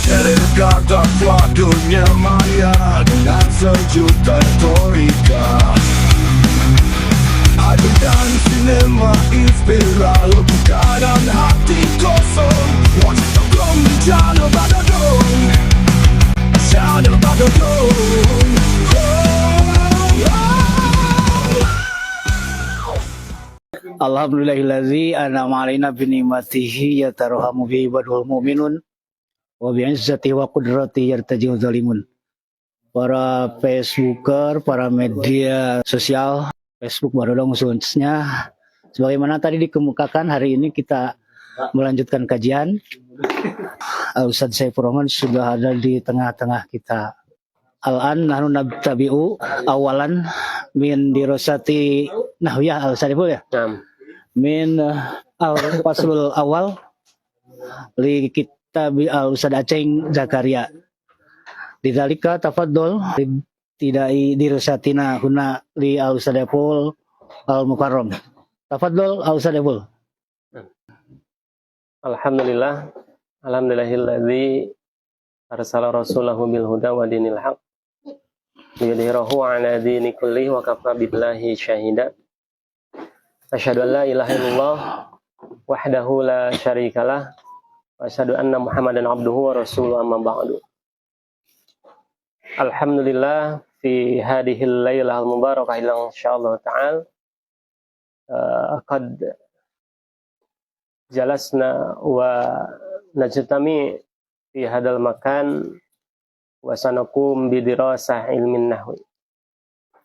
Tegar dakwah dunia maya dengan sejuta retorika. Adegan sinema inspiral keadaan hati kosong. Wajah tokong di channel Badodong, Channel Badodong. Oh. Alhamdulillahillazi an'ama alaina binikmatihi yatarohamu bi ibadul mu'minun wa bi'izzati wa qudrati yartaji'u zalimun. Para Facebooker, para media sosial, Facebook Badodong khususnya, sebagaimana tadi dikemukakan, hari ini kita melanjutkan kajian. Ustaz Saifur Rahman sudah ada di tengah-tengah kita. Al-an nahnu nabtadi'u awalan min dirosati nahwiyah al Saiful ya. Naam. Min al faslul awal li kitab al Ustaz Aceng Zakaria. Lidzalika tafaddol tidak dirasatina huna li al Ustaz Saiful al Mukarram. Tafaddol al Ustaz Saiful. Alhamdulillah. Alhamdulillahilladzi arsala rasulahu bil huda wa dinil haq liyudhhirahu ala dini kulli wa kafa billahi syahida. Asyhadu an la ilaha illallah wahdahu la syarikalah wa asyhadu anna Muhammadan abduhu wa rasuluhu, amma ba'du. Alhamdulillah, fi hadhihi lailah al mubarakah insyaallah ta'ala qad jalasna wa najtami fi hadal makan wa sanakum bidirasah ilmin nahwi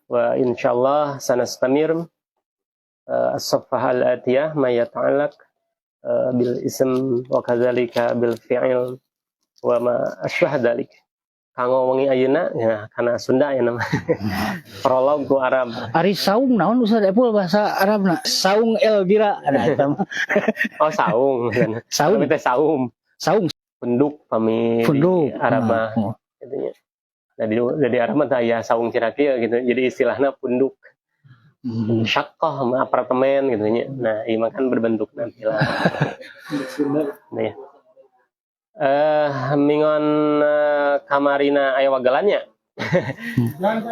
wa insyaallah sanastamir as-safhah al-atiyah ma yata'allaq bil ism wa kadzalika bil fi'il wa ma asbah dzalik. Kanggo wengi ayeuna ya kana Sunda ya nama prolog ku Arab. Ari saung naon, Ustaz Epul, bahasa Arabna? Saung Elvira ada eta mah. Oh, saung. Saung. Tapi teh saum. Saung. Punduk pami di Punduk. Arab mah Oh. gitu nya. Nah, di Arab mah teh aya saung kira-kira gitu. Jadi istilahnya punduk. Syaqqah mah apartemen gitu nya. Nah, ieu mah kan berbentuk nanti lah. Nah, ya. Mingon kamarina aya wagelannya.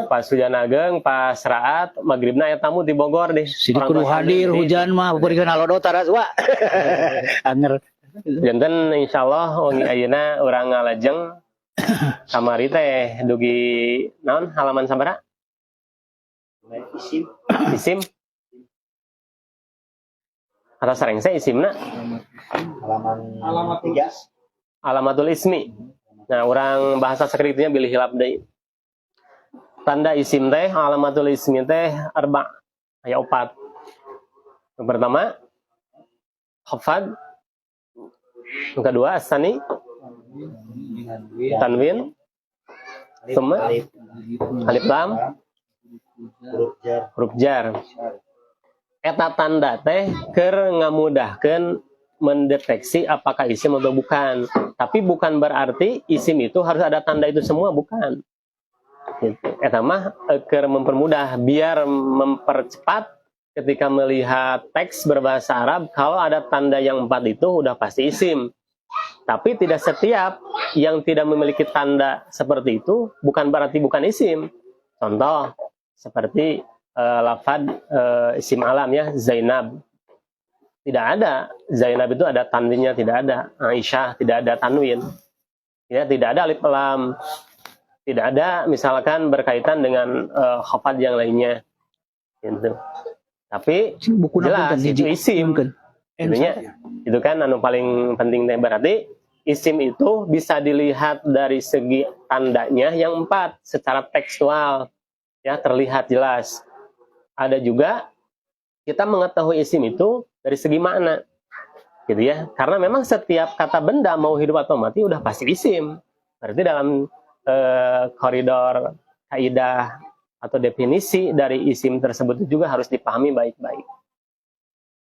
Pas hujan ageng, pas raat, magribna aya tamu di Bogor deh. Sini Orang kudu tua hadir santri. Hujan mah berikan halodo taras wa. Anger. Janten insyaallah wengi ayeuna urang ngalajeng kamari teh dugi naon, halaman sabaraha? Isim. Isim. Atau sarengse isimna? Halaman 3. Alamatul ismi. Nah, urang bahasa sakedik nya bilih hilap deui. Tanda isim teh, alamatul ismi teh arba, aya opat. Yang pertama khafad. Yang kedua asani tanwin. Summa alif lam, huruf jar. Eta tanda teh keur ngamudahkeun mendeteksi apakah isim atau bukan. Tapi bukan berarti isim itu harus ada tanda itu semua, bukan. Gitu. Eta mah keur mempermudah, biar mempercepat ketika melihat teks berbahasa Arab, kalau ada tanda yang empat itu udah pasti isim. Tapi tidak setiap yang tidak memiliki tanda seperti itu bukan berarti bukan isim. Contoh seperti lafad isim alam ya, Zainab. Tidak ada Zainab itu ada tanwinnya, tidak ada. Aisyah tidak ada tanwin. Ya, tidak ada alif lam. Tidak ada misalkan berkaitan dengan khafad yang lainnya. Gitu. Tapi Buku jelas itu isim. Intinya itu kan anu paling penting teh, berarti isim itu bisa dilihat dari segi tandanya yang empat secara tekstual ya, terlihat jelas. Ada juga kita mengetahui isim itu dari segi makna gitu ya, karena memang setiap kata benda mau hidup atau mati udah pasti isim. Berarti dalam koridor kaidah atau definisi dari isim tersebut juga harus dipahami baik-baik.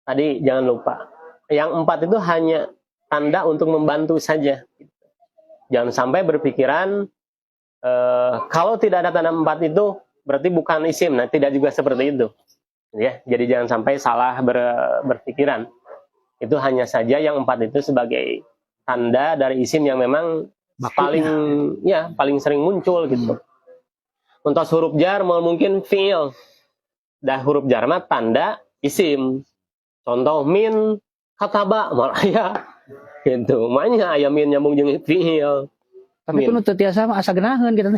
Tadi jangan lupa, yang empat itu hanya tanda untuk membantu saja. Jangan sampai berpikiran kalau tidak ada tanda empat itu berarti bukan isim. Nah, tidak juga seperti itu. Ya, jadi jangan sampai salah berpikiran. Itu hanya saja yang empat itu sebagai tanda dari isim yang memang Bakunya. Paling, ya, paling sering muncul gitu. Untuk huruf jar mau mungkin fiil. Dah huruf jar mah tanda isim. Contoh min kataba moal aya gitu. Makanya aya min nyambung jeung fiil. Tapi Min. Kudu teu tiasa mah asa geunaheun gitu.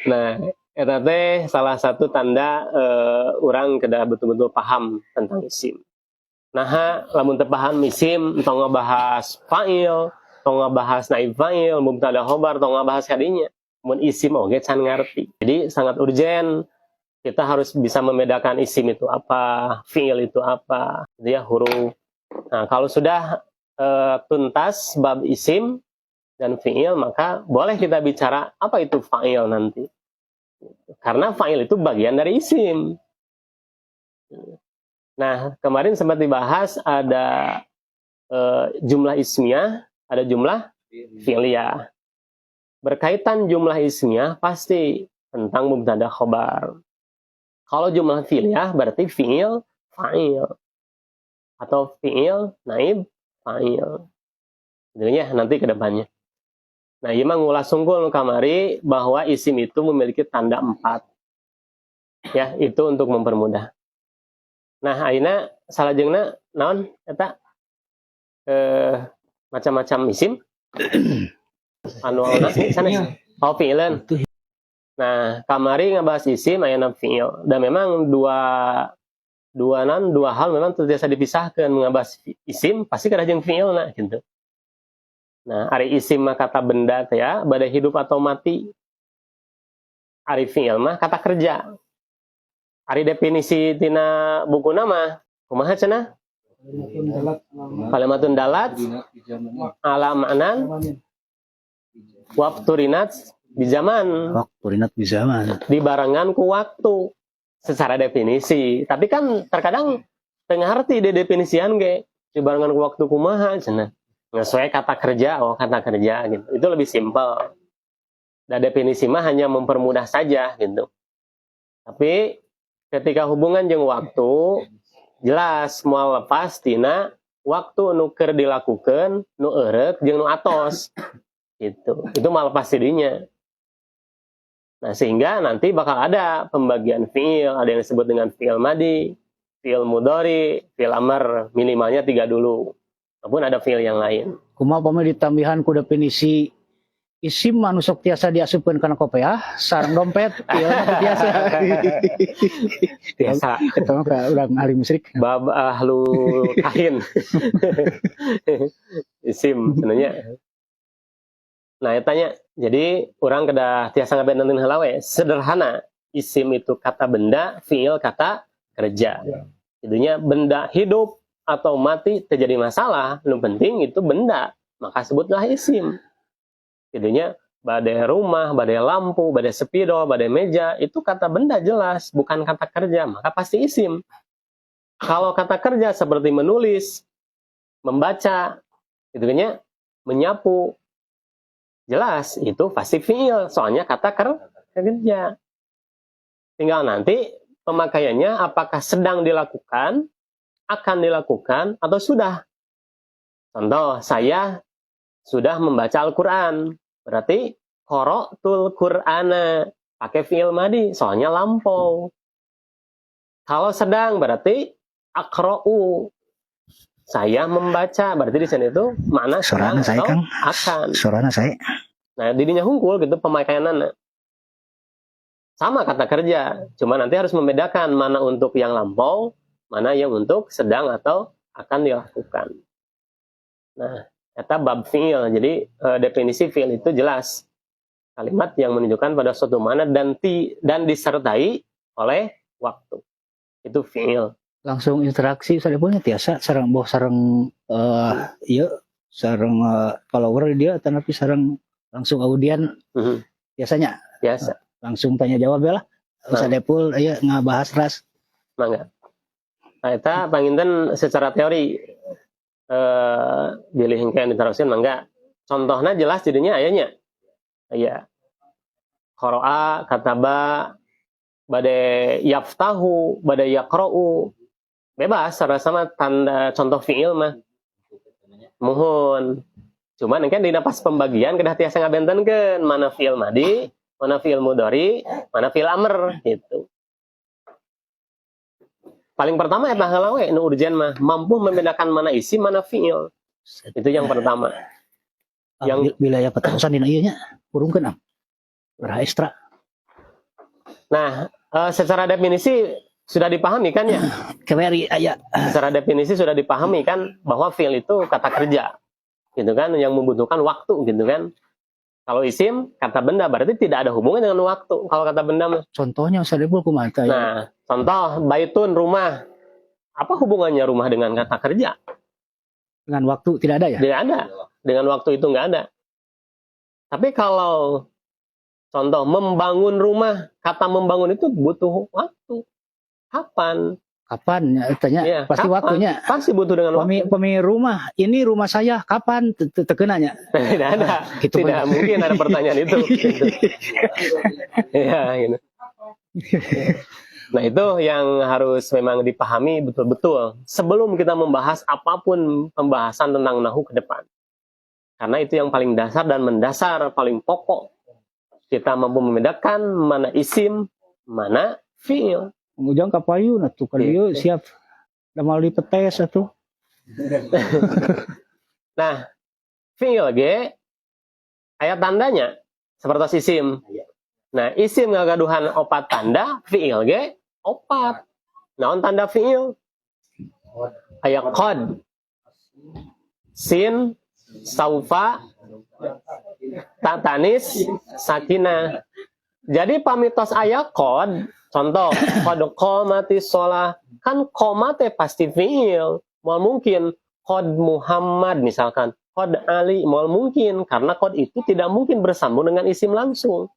Nah, eta teh salah satu tanda orang kedah betul-betul paham tentang isim. Nah, lamun teu paham isim, tong ngabahas fa'il, tong ngabahas naib fa'il, mubtada khobar, tong ngabahas kadinya. Mun isim oge can ngarti. Jadi sangat urgen kita harus bisa membedakan isim itu apa, fi'il itu apa, gitu ya, huruf. Nah, kalau sudah tuntas bab isim dan fi'il, maka boleh kita bicara apa itu fa'il nanti. Karena fa'il itu bagian dari isim. Nah, kemarin sempat dibahas ada jumlah ismiyah, ada jumlah fi'liyah. Berkaitan jumlah ismiyah pasti tentang mubtada khobar. Kalau jumlah fi'liyah berarti fi'il fa'il atau fi'il naib fa'il. Gitu ya, nanti ke depannya. Nah, ieu mah ngulas sungkul nu kamari bahwa isim itu memiliki tanda 4. Ya, itu untuk mempermudah. Nah, ayeuna salajengna naon eta? Macam-macam isim. Anu sanes. Oh, fi'ilun. Nah, kamari ngebahas isim ayeuna fi'il. Dan memang dua dua nan dua hal memang teu tiasa dipisahkan, ngebahas isim pasti kada jeung fi'il nah gitu. Nah, ari isim mah kata benda teh ya, bade hidup atau mati. Ari fi'il mah kata kerja. Ari definisi tina buku nama kumaha cenah? Kalimatun dalat ala ma'nan waqturinat di zaman. Waqturinat di zaman. Dibarengan ku waktu secara definisi. Tapi kan terkadang teu ngarti di definisian ge dibarengan ku waktu kumaha cenah. Ngesesuai kata kerja, oh kata kerja gitu. Itu lebih simpel. Dan definisi mah hanya mempermudah saja gitu. Tapi ketika hubungan jeung waktu jelas moal lepas tina waktu nu keur dilakukan, nu eureuk jeung nu atos gitu. Itu moal lepas didinya. Nah, sehingga nanti bakal ada pembagian fiil, ada yang disebut dengan fiil madi, fiil mudori, fiil amar, minimalnya 3 dulu. Maupun ada fiil yang lain. Kumaha upami ditambihan ku definisi isim mah nu sok tiasa diasupkeun kana kopeah sareng dompet, ieu mah teu tiasa. Biasa. Eta mah ka urang ahli musyrik. Bab ahlu kahin. Isim sebenarnya. Nah, ya tanya, jadi orang kedah tiasa ngabenerin heula we. Sederhana, isim itu kata benda, fiil kata kerja. Itunya benda hidup atau mati terjadi masalah, nu penting itu benda, maka sebutlah isim. Itunya bade rumah, bade lampu, bade spidol, bade meja, itu kata benda jelas, bukan kata kerja, maka pasti isim. Kalau kata kerja seperti menulis, membaca, gitu kan ya, menyapu, jelas itu pasti fiil, soalnya kata kerja. Tinggal nanti pemakaiannya apakah sedang dilakukan, akan dilakukan, atau sudah. Contoh, saya sudah membaca Al-Quran. Berarti qara'tul Qur'ana, pakai fiil madi, soalnya lampau. Kalau sedang berarti aqra'u. Saya membaca, berarti di sini itu makna Sorana sedang saya atau Kang. Akan. Sorana saya. Nah, didinya hungkul gitu pemakaianana. Sama kata kerja, cuma nanti harus membedakan mana untuk yang lampau, mana yang untuk sedang atau akan dilakukan. Nah, eta bab fiil. Jadi definisi fiil itu jelas. Kalimat yang menunjukkan pada suatu makna dan disertai oleh waktu. Itu fiil. Langsung interaksi sadepunya tiasa sareng boh sareng ieu sareng follower dia tapi sareng langsung audien biasanya Biasa. Langsung tanya jawab ya lah. Nah. Sadepul ieu ngabahas ras. Mangga. Nah, eta panginten secara teori bilih engke diteruskeun mangga. Contohnya jelas jadinya ayanya. Aya. Qara'a, kataba, bade yaftahu, bade yaqra'u. Bebas secara sama tanda contoh fiil mah. Muhun. Cuman kan dina pas pembagian kedah tiasa ngabentenkeun mana fi'il madi, mana fi'il mudhari, mana fi'il amr gitu. Paling pertama eta heula we nu urgen mah mampu membedakan mana isim, mana fi'il. Itu yang pertama. Yang wilayah petasan dina ieu nya urungkeun am. Berha ekstra. Nah, secara definisi sudah dipahami kan ya? Keweri aya. Secara definisi sudah dipahami kan bahwa fi'il itu kata kerja. Gitu kan, yang membutuhkan waktu gitu kan. Kalau isim kata benda berarti tidak ada hubungan dengan waktu kalau kata benda mah. Contohnya Ustaz Ipul kumaha ya? Nah, contoh baitun rumah. Apa hubungannya rumah dengan kata kerja? Dengan waktu tidak ada ya? Tidak ada. Dengan waktu itu nggak ada. Tapi kalau contoh membangun rumah, kata membangun itu butuh waktu. Kapan? Kapan ya, tanya Iya, pasti kapan? Waktunya. Pasti butuh dengan Pami, waktu. Pami rumah, ini rumah saya, kapan? Teu kenanya. Tidak ada. Gitu. Tidak mungkin ada pertanyaan itu. Gitu. Iya, gitu. Nah, itu yang harus memang dipahami betul-betul sebelum kita membahas apapun pembahasan tentang nahu ke depan. Karena itu yang paling dasar dan mendasar, paling pokok. Kita mampu membedakan mana isim, mana fiil. Ujang ka payun atuh ka dieu Gitu. siap. Da meuli petes atuh. Nah, fiil ge aya tandanya seperti isim. Nah, isim ngagaduhan opat tanda, fiil ge opat. Naon tanda fiil? Aya qad, sin, saufa, ta ta'nis, sakinah. Jadi pami tos aya qad, contoh qad qomatis sholah, kan qomat teh pasti fiil. Moal mungkin qad Muhammad misalkan, qad Ali, moal mungkin karena qad itu tidak mungkin bersambung dengan isim langsung.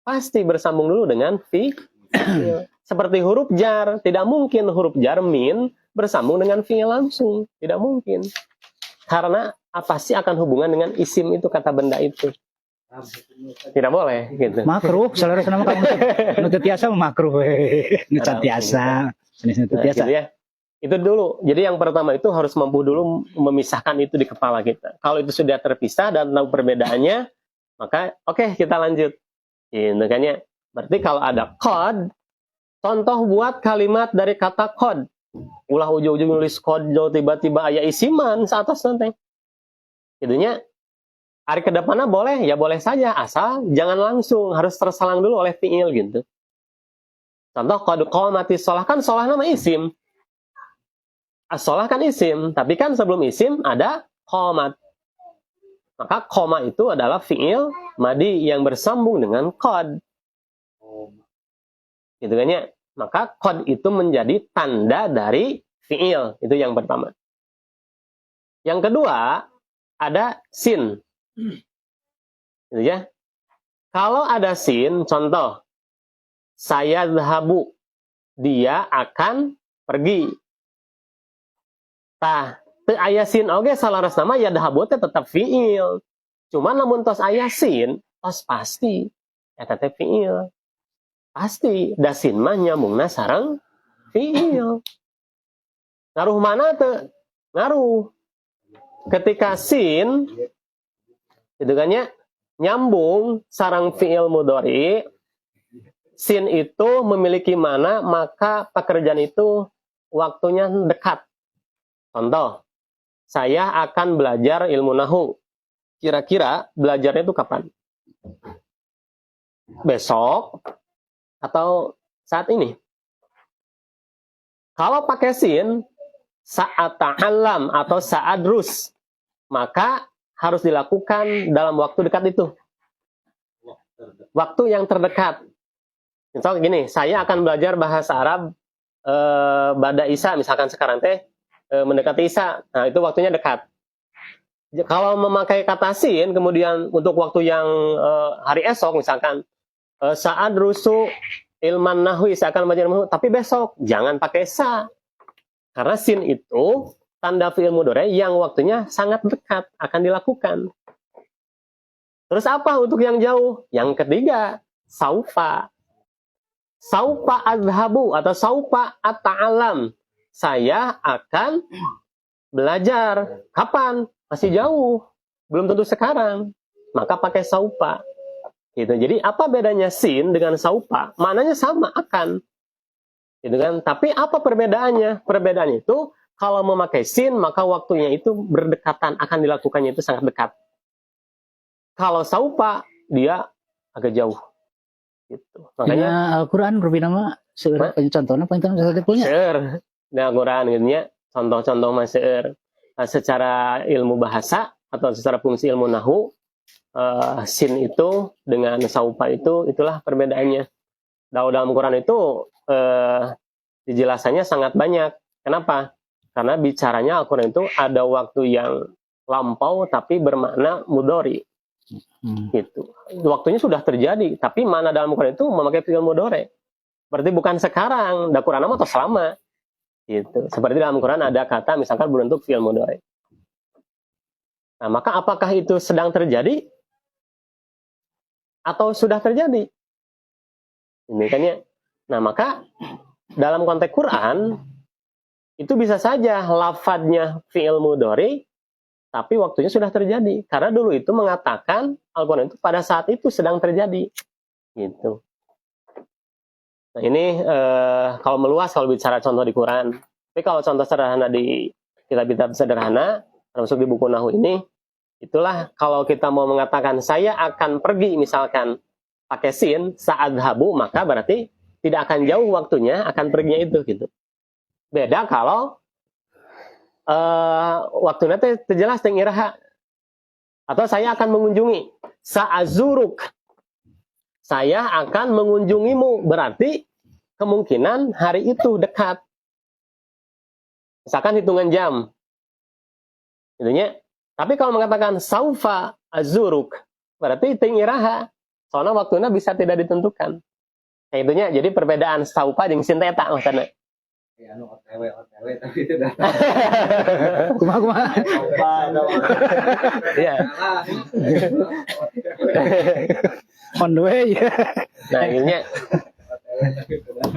Pasti bersambung dulu dengan fi. Seperti huruf jar, tidak mungkin huruf jar min bersambung dengan fiil langsung, tidak mungkin. Karena pasti akan hubungan dengan isim itu, kata benda itu. Tidak boleh gitu. Makruh, selera mah kamu nu teu tiasa mah makruh we. Nu can tiasa, sanes nu teu Nah, tiasa. gitu ya. Itu dulu. Jadi yang pertama itu harus mampu dulu memisahkan itu di kepala kita. Kalau itu sudah terpisah dan tahu perbedaannya, maka oke kita lanjut. Gitu kan ya. Berarti kalau ada qad, contoh buat kalimat dari kata qad. Ulah ujung-ujung nulis qad tiba-tiba aya isiman atas nanti. Itunya hari ke depannya boleh, ya boleh saja, asal jangan langsung, harus terselang dulu oleh fiil gitu. Contoh qad qamatis sholah, kan sholah nama isim. As-sholah kan isim, tapi kan sebelum isim ada qomat. Maka qoma itu adalah fiil madi yang bersambung dengan qad. Gitu kan ya. Maka qad itu menjadi tanda dari fiil. Itu yang pertama. Yang kedua, ada sin. Gitu ya. Kalau ada sin, contoh, sayadhabu, dia akan pergi. Tah, teu aya sin oge salaras nama yadhabu teh tetap fiil. Cuman lamun tos aya sin, tos pasti eta teh fiil. Pasti da sin mah nyambungna sareng fiil. Ngaruh mana teu? Ngaruh. Ketika sin itu kan ya nyambung sareng fiil mudhari, sin itu memiliki mana maka pekerjaan itu waktunya dekat. Contoh, saya akan belajar ilmu nahu. Kira-kira belajarnya itu kapan? Besok atau saat ini? Kalau pakai sin, sa'ata'allam atau sa'adrus, maka harus dilakukan dalam waktu dekat itu. Waktu yang terdekat. Misal gini, saya akan belajar bahasa Arab ba'da Isya, misalkan sekarang teh mendekati Isya. Nah, itu waktunya dekat. Kalau memakai kata sin, kemudian untuk waktu yang hari esok, misalkan sa'adrusu ilman nahwi, saya akan belajar ilmu, tapi besok jangan pakai sa. Karena sin itu tanda fi'il mudhari yang waktunya sangat dekat akan dilakukan. Terus apa untuk yang jauh? Yang ketiga, saufa. Saufa adhabu atau saufa ata'alam. Saya akan Belajar. Kapan? Masih jauh. Belum tentu sekarang. Maka pakai saupa. Gitu. Jadi apa bedanya sin dengan saupa? Maknanya sama, akan. Gitu kan? Tapi apa perbedaannya? Perbedaan itu kalau memakai sin maka waktunya itu berdekatan, akan dilakukannya itu sangat dekat. Kalau saupa dia agak jauh. Gitu. Makanya Dina Al-Qur'an rupina mah seueur contohna panginten satekulnya. Seueur. Nah, Quran gitu nya, contoh-contoh mah seueur. Nah, secara ilmu bahasa atau secara fungsi ilmu nahu, sin itu dengan saupa itu, itulah perbedaannya. Dalam Quran itu dijelasannya sangat banyak. Kenapa? Karena bicaranya Al-Quran itu ada waktu yang lampau tapi bermakna mudori gitu. Waktunya sudah terjadi, tapi mana dalam Quran itu memakai fi'il mudhari. Berarti bukan sekarang, da Quran mah atau selama. Gitu. Seperti dalam Quran ada kata misalkan berbentuk fi'il mudhari. Nah, maka apakah itu sedang terjadi atau sudah terjadi? Ini kan ya. Nah, maka dalam konteks Quran itu bisa saja lafadznya fi'il mudhari tapi waktunya sudah terjadi. Karena dulu itu mengatakan Al-Quran itu pada saat itu sedang terjadi. Gitu. Nah, ini kalau meluas kalau bicara contoh di Quran. Tapi kalau contoh sederhana di kitab-kitab sederhana, termasuk di buku Nahu ini, itulah kalau kita mau mengatakan saya akan pergi misalkan pakai sin sa'adhabu, maka berarti tidak akan jauh waktunya akan perginya itu gitu. Beda kalau waktunya teh jelas teh iraha. Atau saya akan mengunjungi, sa'azuruk. Saya akan mengunjungimu, berarti kemungkinan hari itu dekat. Misalkan hitungan jam. Itunya. Tapi kalau mengatakan saufa azuruk, berarti teuing iraha. Soalnya waktunya bisa tidak ditentukan. Kayak itunya, jadi perbedaan saupa jeung sin teh eta maksudna. Ya, anu OTW OTW tapi itu dah. Kumaha kumaha? Iya. On the way. Nah, ininya OTW tapi itu dah.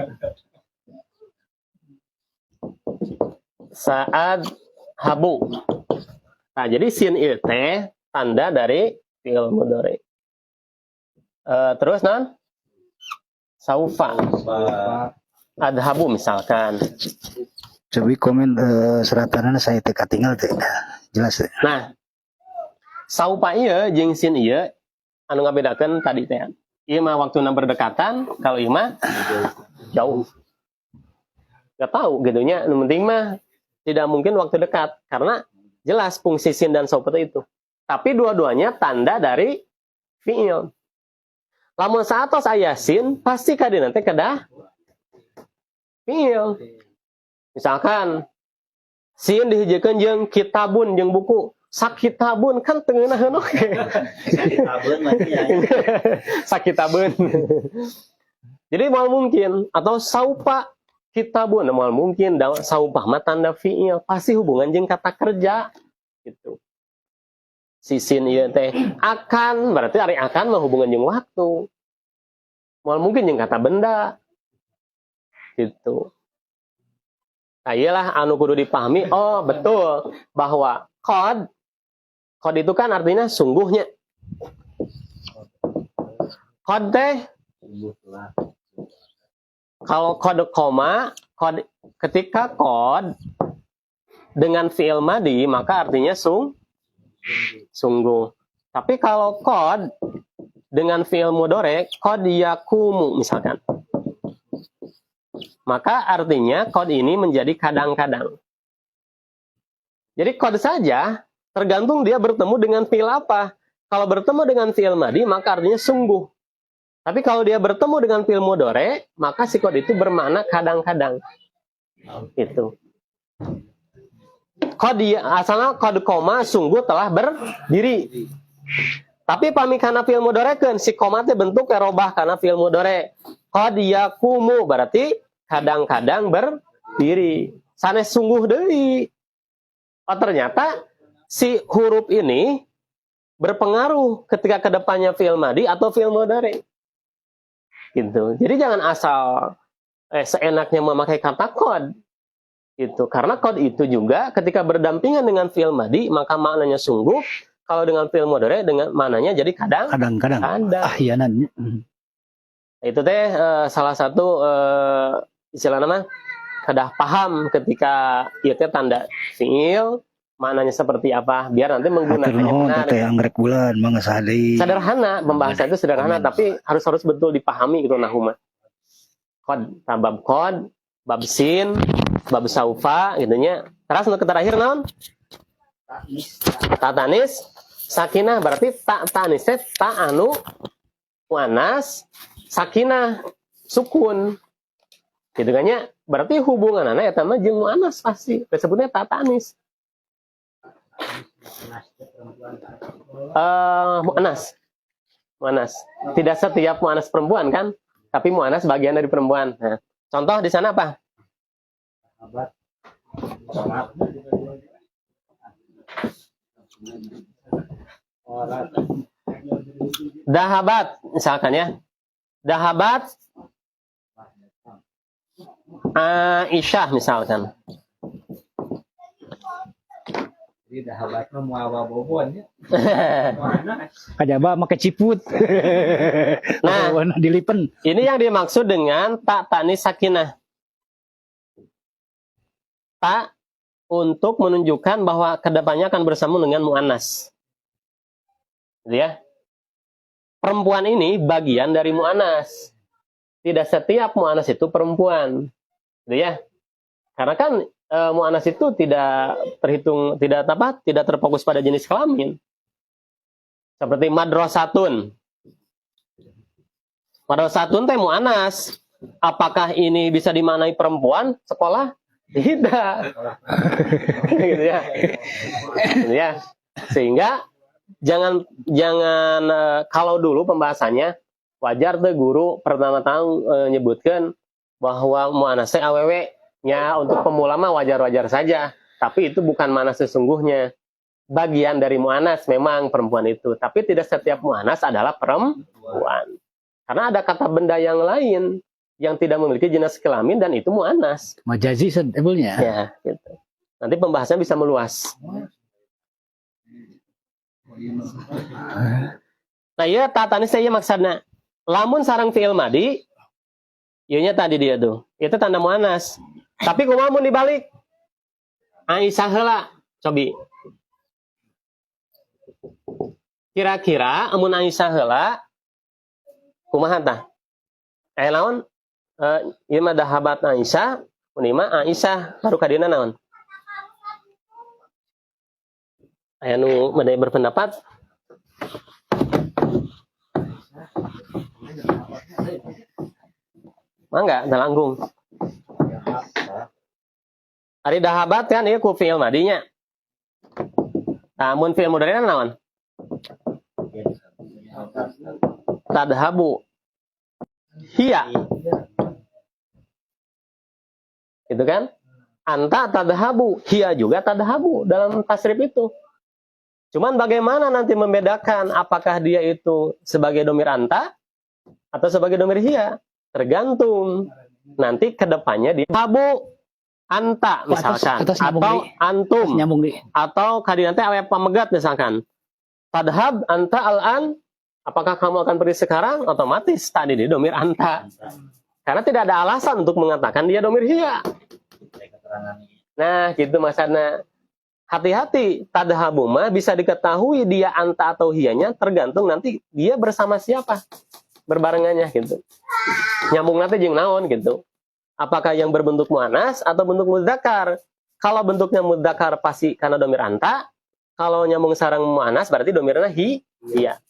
Sa'adhabu. Nah, jadi sin ieu teh tanda dari fi'il mudhari. Terus non? Saufa. Adhabu misalkan. Cobi komen seratanana saya teu katinggal teh. Jelas teh. Nah, saupa ieu jeung sin ieu anu ngabedakeun tadi teh. Ieu mah waktuna berdekatan, kalau ieu mah jauh. Gak tahu gitu nya, nu penting mah tidak mungkin waktu dekat karena jelas fungsi sin dan saupa itu. Tapi dua-duanya tanda dari fiil. Lamun saatos aya sin, pasti kadi nanti kedah fiil. Misalkan sin dihijikeun jeung kitabun, jeung buku. Sakitabun kan teu ngeunaheun oge. Kitabun masih ya. Sakitabun. Jadi moal mungkin atau saupa kitabun moal mungkin saupa mah tanda fiil, pasti hubungan jeung kata kerja gitu. Si sin ieu teh akan, berarti ari akan mah hubungan jeung waktu. Moal mungkin jeung kata benda. Gitu. Nah, iyalah anu kudu dipahami, oh betul bahwa qad, qad itu kan artinya sungguhnya. Qad teh kalau qad koma, qad ketika qad dengan fi'il madi maka artinya sungguh. Tapi kalau qad dengan fi'il mudhari, qad yakumu misalkan. Maka artinya qad ini menjadi kadang-kadang. Jadi qad saja tergantung dia bertemu dengan fi'il apa. Kalau bertemu dengan fi'il madi maka artinya sungguh. Tapi kalau dia bertemu dengan fi'il mudhari, maka si qad itu bermakna kadang-kadang. Itu. Qad ya, asalnya qad koma sungguh telah berdiri. Tapi pami kana fi'il mudhorekeun si koma teh bentuk robah kana fi'il mudhari. Qad yakumu berarti kadang-kadang berdiri. Sanes sungguh deui. Oh, ternyata si huruf ini berpengaruh ketika kedepannya fi'il madi atau fi'il mudhari. Gitu. Jadi jangan asal seenaknya memakai kata qad. Itu karena qad itu juga ketika berdampingan dengan fi'il madi maka maknanya sungguh, kalau dengan fi'il mudhari dengan maknanya jadi kadang. Kadang-kadang. Kadang. Ahyanan. Itu teh salah satu istilah nama kedah paham ketika ieu teh tanda fi'il maknanya seperti apa, biar nanti Hatur menggunakannya nuhun, benar. Teteh Anggrek Bulan, mangga sadi. Sederhana, pembahasan itu sederhana, Amin. Tapi harus harus betul dipahami gitu nahu mah. Qad, bab qad, bab sin, bab saufa gitu nya. Terus untuk terakhir naon? Ta tanis sakinah, berarti ta tanis teh ta anu muannas sakinah, sukun. Gitu kan ya? Berarti hubunganana eta mah jeung muannas pasti. Disebutnya ta tanis. Muannas. Muannas. Tidak setiap muannas perempuan kan, tapi muannas bagian dari perempuan. Nah, contoh di sana apa? Sahabat. Sholat. Sholat. Dahabat misalkan ya. Dahabat Aisyah misalkan. Jadi dahabat mah moal bobon ya. Mana? Kajaba make ciput. Nah. Nah, dilipen. Ini yang dimaksud dengan ta tanis sakinah. Ta untuk menunjukkan bahwa kedepannya akan bersambung dengan muannas. Gitu ya. Perempuan ini bagian dari muannas. Tidak setiap muannas itu perempuan. Gitu ya. Karena kan muannas itu tidak terhitung, tidak apa, tidak terfokus pada jenis kelamin. Seperti madrasatun. Madrasatun teh muannas. Apakah ini bisa dimaknai perempuan sekolah? Tidak. Gitu ya. Gitu ya. Sehingga jangan jangan kalau dulu pembahasannya wajar tuh guru pertama tahun nyebutkan bahwa muannas teh awewe nya, untuk pemula mah wajar-wajar saja, tapi itu bukan makna sesungguhnya. Bagian dari muannas memang perempuan itu, tapi tidak setiap muannas adalah perempuan. Karena ada kata benda yang lain yang tidak memiliki jenis kelamin dan itu muannas. Majazi sebetulnya. Ya, gitu. Nanti pembahasannya bisa meluas. Nah, iya ta tanis saya maksudnya. Lamun sareng fi'il madi, ieu nya tadi dia tuh. Itu tanda muannas. Tapi kumaha mun dibalik? Aisyah heula, cobi. Kira-kira amun Aisyah heula kumaha tah? Aya naon? Ieu mah dahabat Aisyah, mun ieu mah Aisyah baru kadieuna naon? Aya nu bade berpendapat? Mangga, teu langkung. Ari dahabat kan ieu ku fi'il madinya. Tah, mun fi'il mudhari naon? Tadhabu. Hiya. Gitu kan? Anta tadhabu, hiya juga tadhabu dalam tasrif itu. Cuman bagaimana nanti membedakan apakah dia itu sebagai domir anta atau sebagai domir hiya? Tergantung. Nanti kedepannya dia habu anta misalkan, Atas nyambung atau di. antum, Atas nyambung di. Atau kadina teh aya pamegat misalkan. Tadhab anta al-an, apakah kamu akan pergi sekarang? Otomatis tadi di domir anta. Karena tidak ada alasan untuk mengatakan dia domir hiya. Nah, gitu maksudnya. Hati-hati, tadhabu mah bisa diketahui dia anta atau hiyanya tergantung nanti dia bersama siapa berbarengannya gitu. Nyambung nanti jeung naon gitu. Apakah yang berbentuk muannas atau bentuk mudzakkar? Kalau bentuknya mudzakkar pasti karena domir anta. Kalau nyambung sareng muannas berarti domirna hi, iya.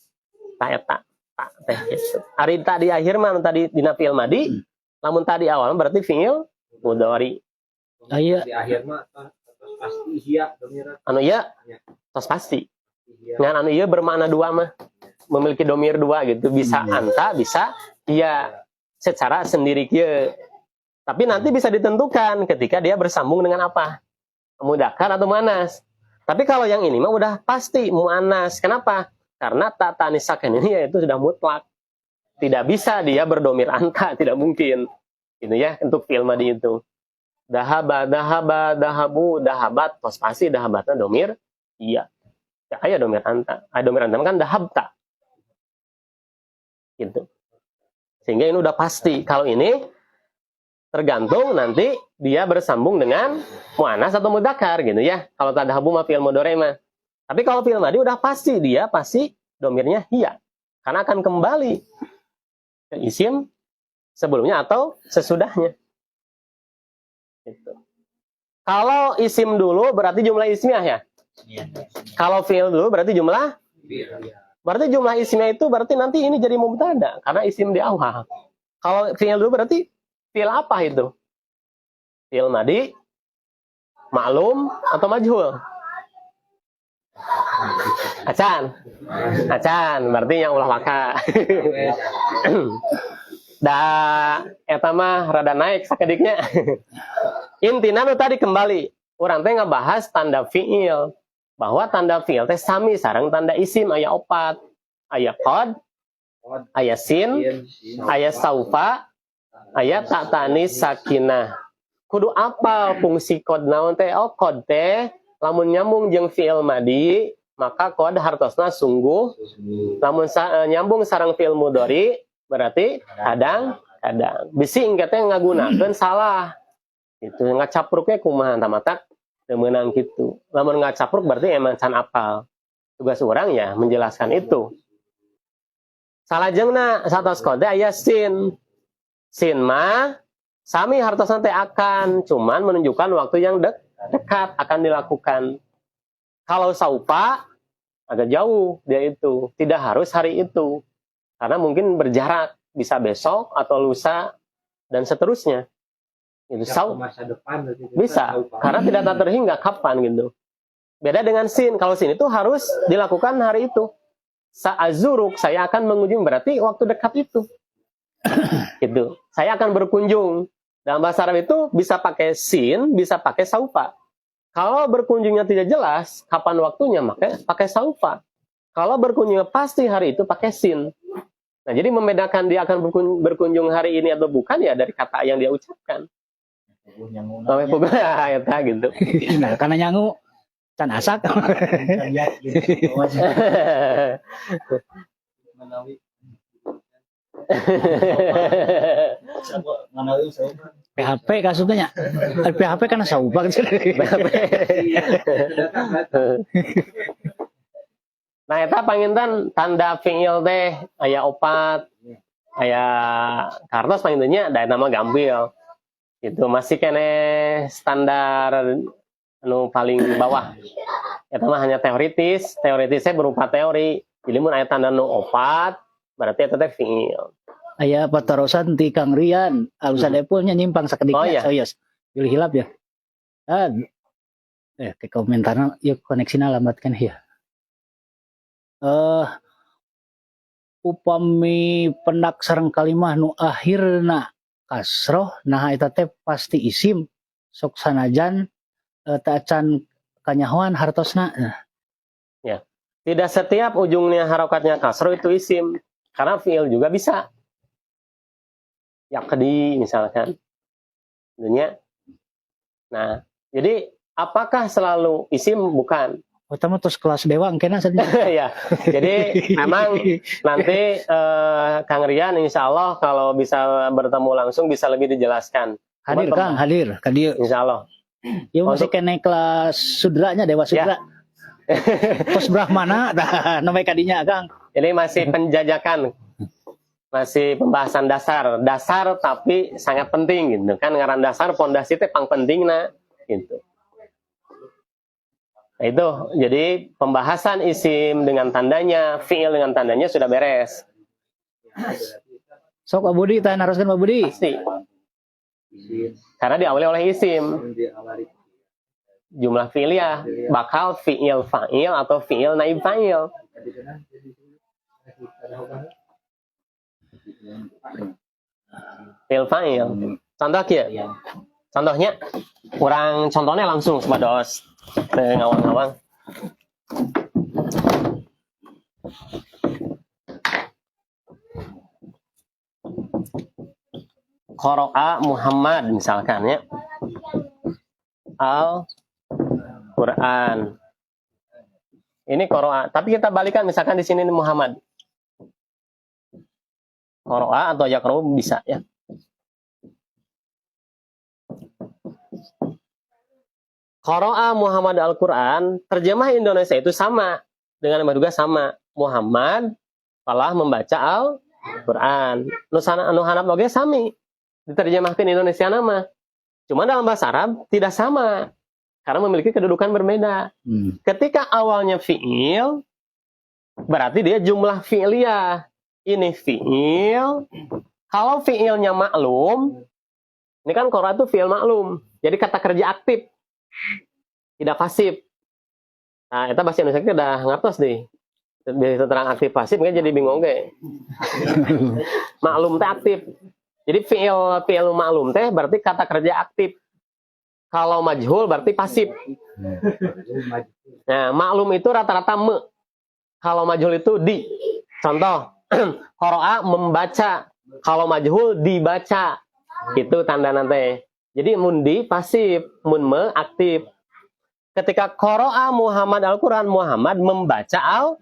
Ta eta, ta teh gitu. Ari tadi akhir mah tadi dina fi'il madi, lamun tadi awal berarti fi'il mudhari. Aya. Di akhir mah tos pasti hiya domira. Anu iya tos pasti. Hiya. Ngan anu iya bermakna dua mah, memiliki domir dua gitu, bisa anta bisa iya secara sendiri kieu. Tapi nanti bisa ditentukan ketika dia bersambung dengan apa? Mudzakkar atau muannas. Tapi kalau yang ini mah udah pasti muannas. Kenapa? Karena ta tanis sakin ini ya itu sudah mutlak. Tidak bisa dia berdomir anta, tidak mungkin. Gitu ya untuk fi'il madi itu. Dahaba, dahaba, dahabu, dahabat, tos pasti dahabatna domir hiya. Ya, aya domir anta. Aya domir anta kan dahabta. Gitu. Sehingga ini udah pasti. Kalau ini tergantung nanti dia bersambung dengan muannas atau mudakar gitu ya. Kalau tadhabu mah fi'il mudhari mah. Tapi kalau fi'il madi udah pasti dia pasti domirnya hiya. Karena akan kembali ke isim sebelumnya atau sesudahnya. Gitu. Kalau isim dulu berarti jumlah ismiah ya. Iya. Kalau fi'il dulu berarti jumlah ismiah itu berarti nanti ini jadi mubtada karena isim di awal. Kalau fi'il dulu berarti fi'il apa itu? Fi'il madi, maklum atau majhul? Acan. Acan, berarti yang ulah waka. Da eta mah rada naik sakediknya. Intina nu tadi kembali, urang teh ngebahas tanda fiil. Bahwa tanda fiil teh sami sareng tanda isim aya opat. Aya qad, aya sin, aya saufa, aya ta ta'nis sakinah. Kudu apa fungsi qad naon teh? Oh, qad teh lamun nyambung jeung fiil madi, maka qad hartosna sungguh. Lamun nyambung sareng fiil mudhari berarti kadang-kadang. Bisi engke teh ngagunakeun salah. Itu ngacapruknya kumaha tah, matak teu meunang kitu. Lamun ngacapruk berarti emang can apal. Tugas orang ya menjelaskan itu. Salajengna satos qad aya sin. Sin mah sami hartosna teh akan, cuman menunjukkan waktu yang dekat akan dilakukan. Kalau saufa agak jauh dia itu, tidak harus hari itu. Karena mungkin berjarak, bisa besok atau lusa dan seterusnya. Itu Bisa sau ke masa depan berarti kita bisa tahu, Pak. Karena tidak tak terhingga kapan gitu. Beda dengan sin. Kalau sin itu harus dilakukan hari itu. Sa'azuruk, saya akan mengunjung, berarti waktu dekat itu. Gitu. Saya akan berkunjung. Dalam bahasa Arab itu bisa pakai sin, bisa pakai saufa. Kalau berkunjungnya tidak jelas kapan waktunya, maka pakai saufa. Kalau berkunjungnya pasti hari itu, pakai sin. Nah, jadi membedakan dia akan berkunjung hari ini atau bukan ya dari kata yang dia ucapkan. Sampai puguh ya, eta gitu. Nah, karena nyangu can asak. Manawi. PHP kasupnya. PHP kan saupa kan. Datang. Nah, eta panginten tanda fiil teh aya opat, aya kartos pangintennya da eta mah gampil. Itu masih keneh standar anu paling bawah. Eta mah hanya teoritis, teoritisnya berupa teori. Jadi mun aya tanda nu opat, berarti eta teh fiil. Aya patarosan ti Kang Rian, alusan epulnya nyimpang sakediknya. Oh, iya. Oh, yes. Pilih hilap ya. Ah, ke komentarnya yuk, koneksina lambat kan ya. Upami pendak sareng kalimah nu akhirna kasroh, nah eta teh pasti isim sok sanajan teu acan kanyahoan hartosna? Nah, Tidak setiap ujungnya harokatnya kasroh itu isim. Karena fiil juga bisa. Yaqdi misalkan. Tentunya. Nah, jadi apakah selalu isim? Bukan. Pertama terus kelas dewa engkena saja. Ya. Jadi memang nanti Kang Rian insya Allah kalau bisa bertemu langsung bisa lebih dijelaskan. Hadir Kang, hadir ka dieu. Insya Allah. Ieu masih Untuk- kene kelas sudranya, dewa sudra. Tos Brahmana tah namanya kadinya Kang. Ini masih penjajakan, masih pembahasan dasar, dasar tapi sangat penting gitu kan, ngaran dasar pondasi teh pang penting nah gitu. Nah itu, jadi pembahasan isim dengan tandanya, fiil dengan tandanya sudah beres. Sok Pak Budi, tahan haruskan Pak Budi. Pasti. Karena diawali oleh isim. Jumlah fiil ya, bakal fiil fa'il atau fiil naib fa'il. Fiil fa'il. Contoh kieu. Contohnya, kurang contohnya langsung supados teu ngawang-ngawang. Qara'a Muhammad misalkan ya. Al Quran. Ini qoro'a. Tapi kita balikan, misalkan di sini Muhammad. Qoro'a atau yaqra'u bisa ya. Qoro'a Muhammad Al-Quran, terjemah Indonesia itu sama. Dengan nama juga sama. Muhammad telah membaca Al-Quran. Nu handap oge sami. Diterjemahkan Indonesia nama. Cuma dalam bahasa Arab tidak sama. Karena memiliki kedudukan berbeda. Ketika awalnya fi'il, berarti dia jumlah fi'liyah. Ini fi'il. Kalau fi'ilnya maklum, ini kan qoro'a itu fi'il maklum. Jadi kata kerja aktif. Tidak pasif. Nah, itu bahasa Indonesia kita udah ngertos deh. Biasa terang aktif pasif, mungkin jadi bingung ge. Maklum teh aktif. Jadi fi'il fi'il maklum teh berarti kata kerja aktif. Kalau majhul berarti pasif. Nah, maklum itu rata-rata me. Kalau majhul itu di. Contoh, qoro'a membaca. Kalau majhul dibaca. Itu tanda nanti. Jadi mun di pasif, mun me aktif. Ketika qoro'a Muhammad Al-Quran, Muhammad membaca al,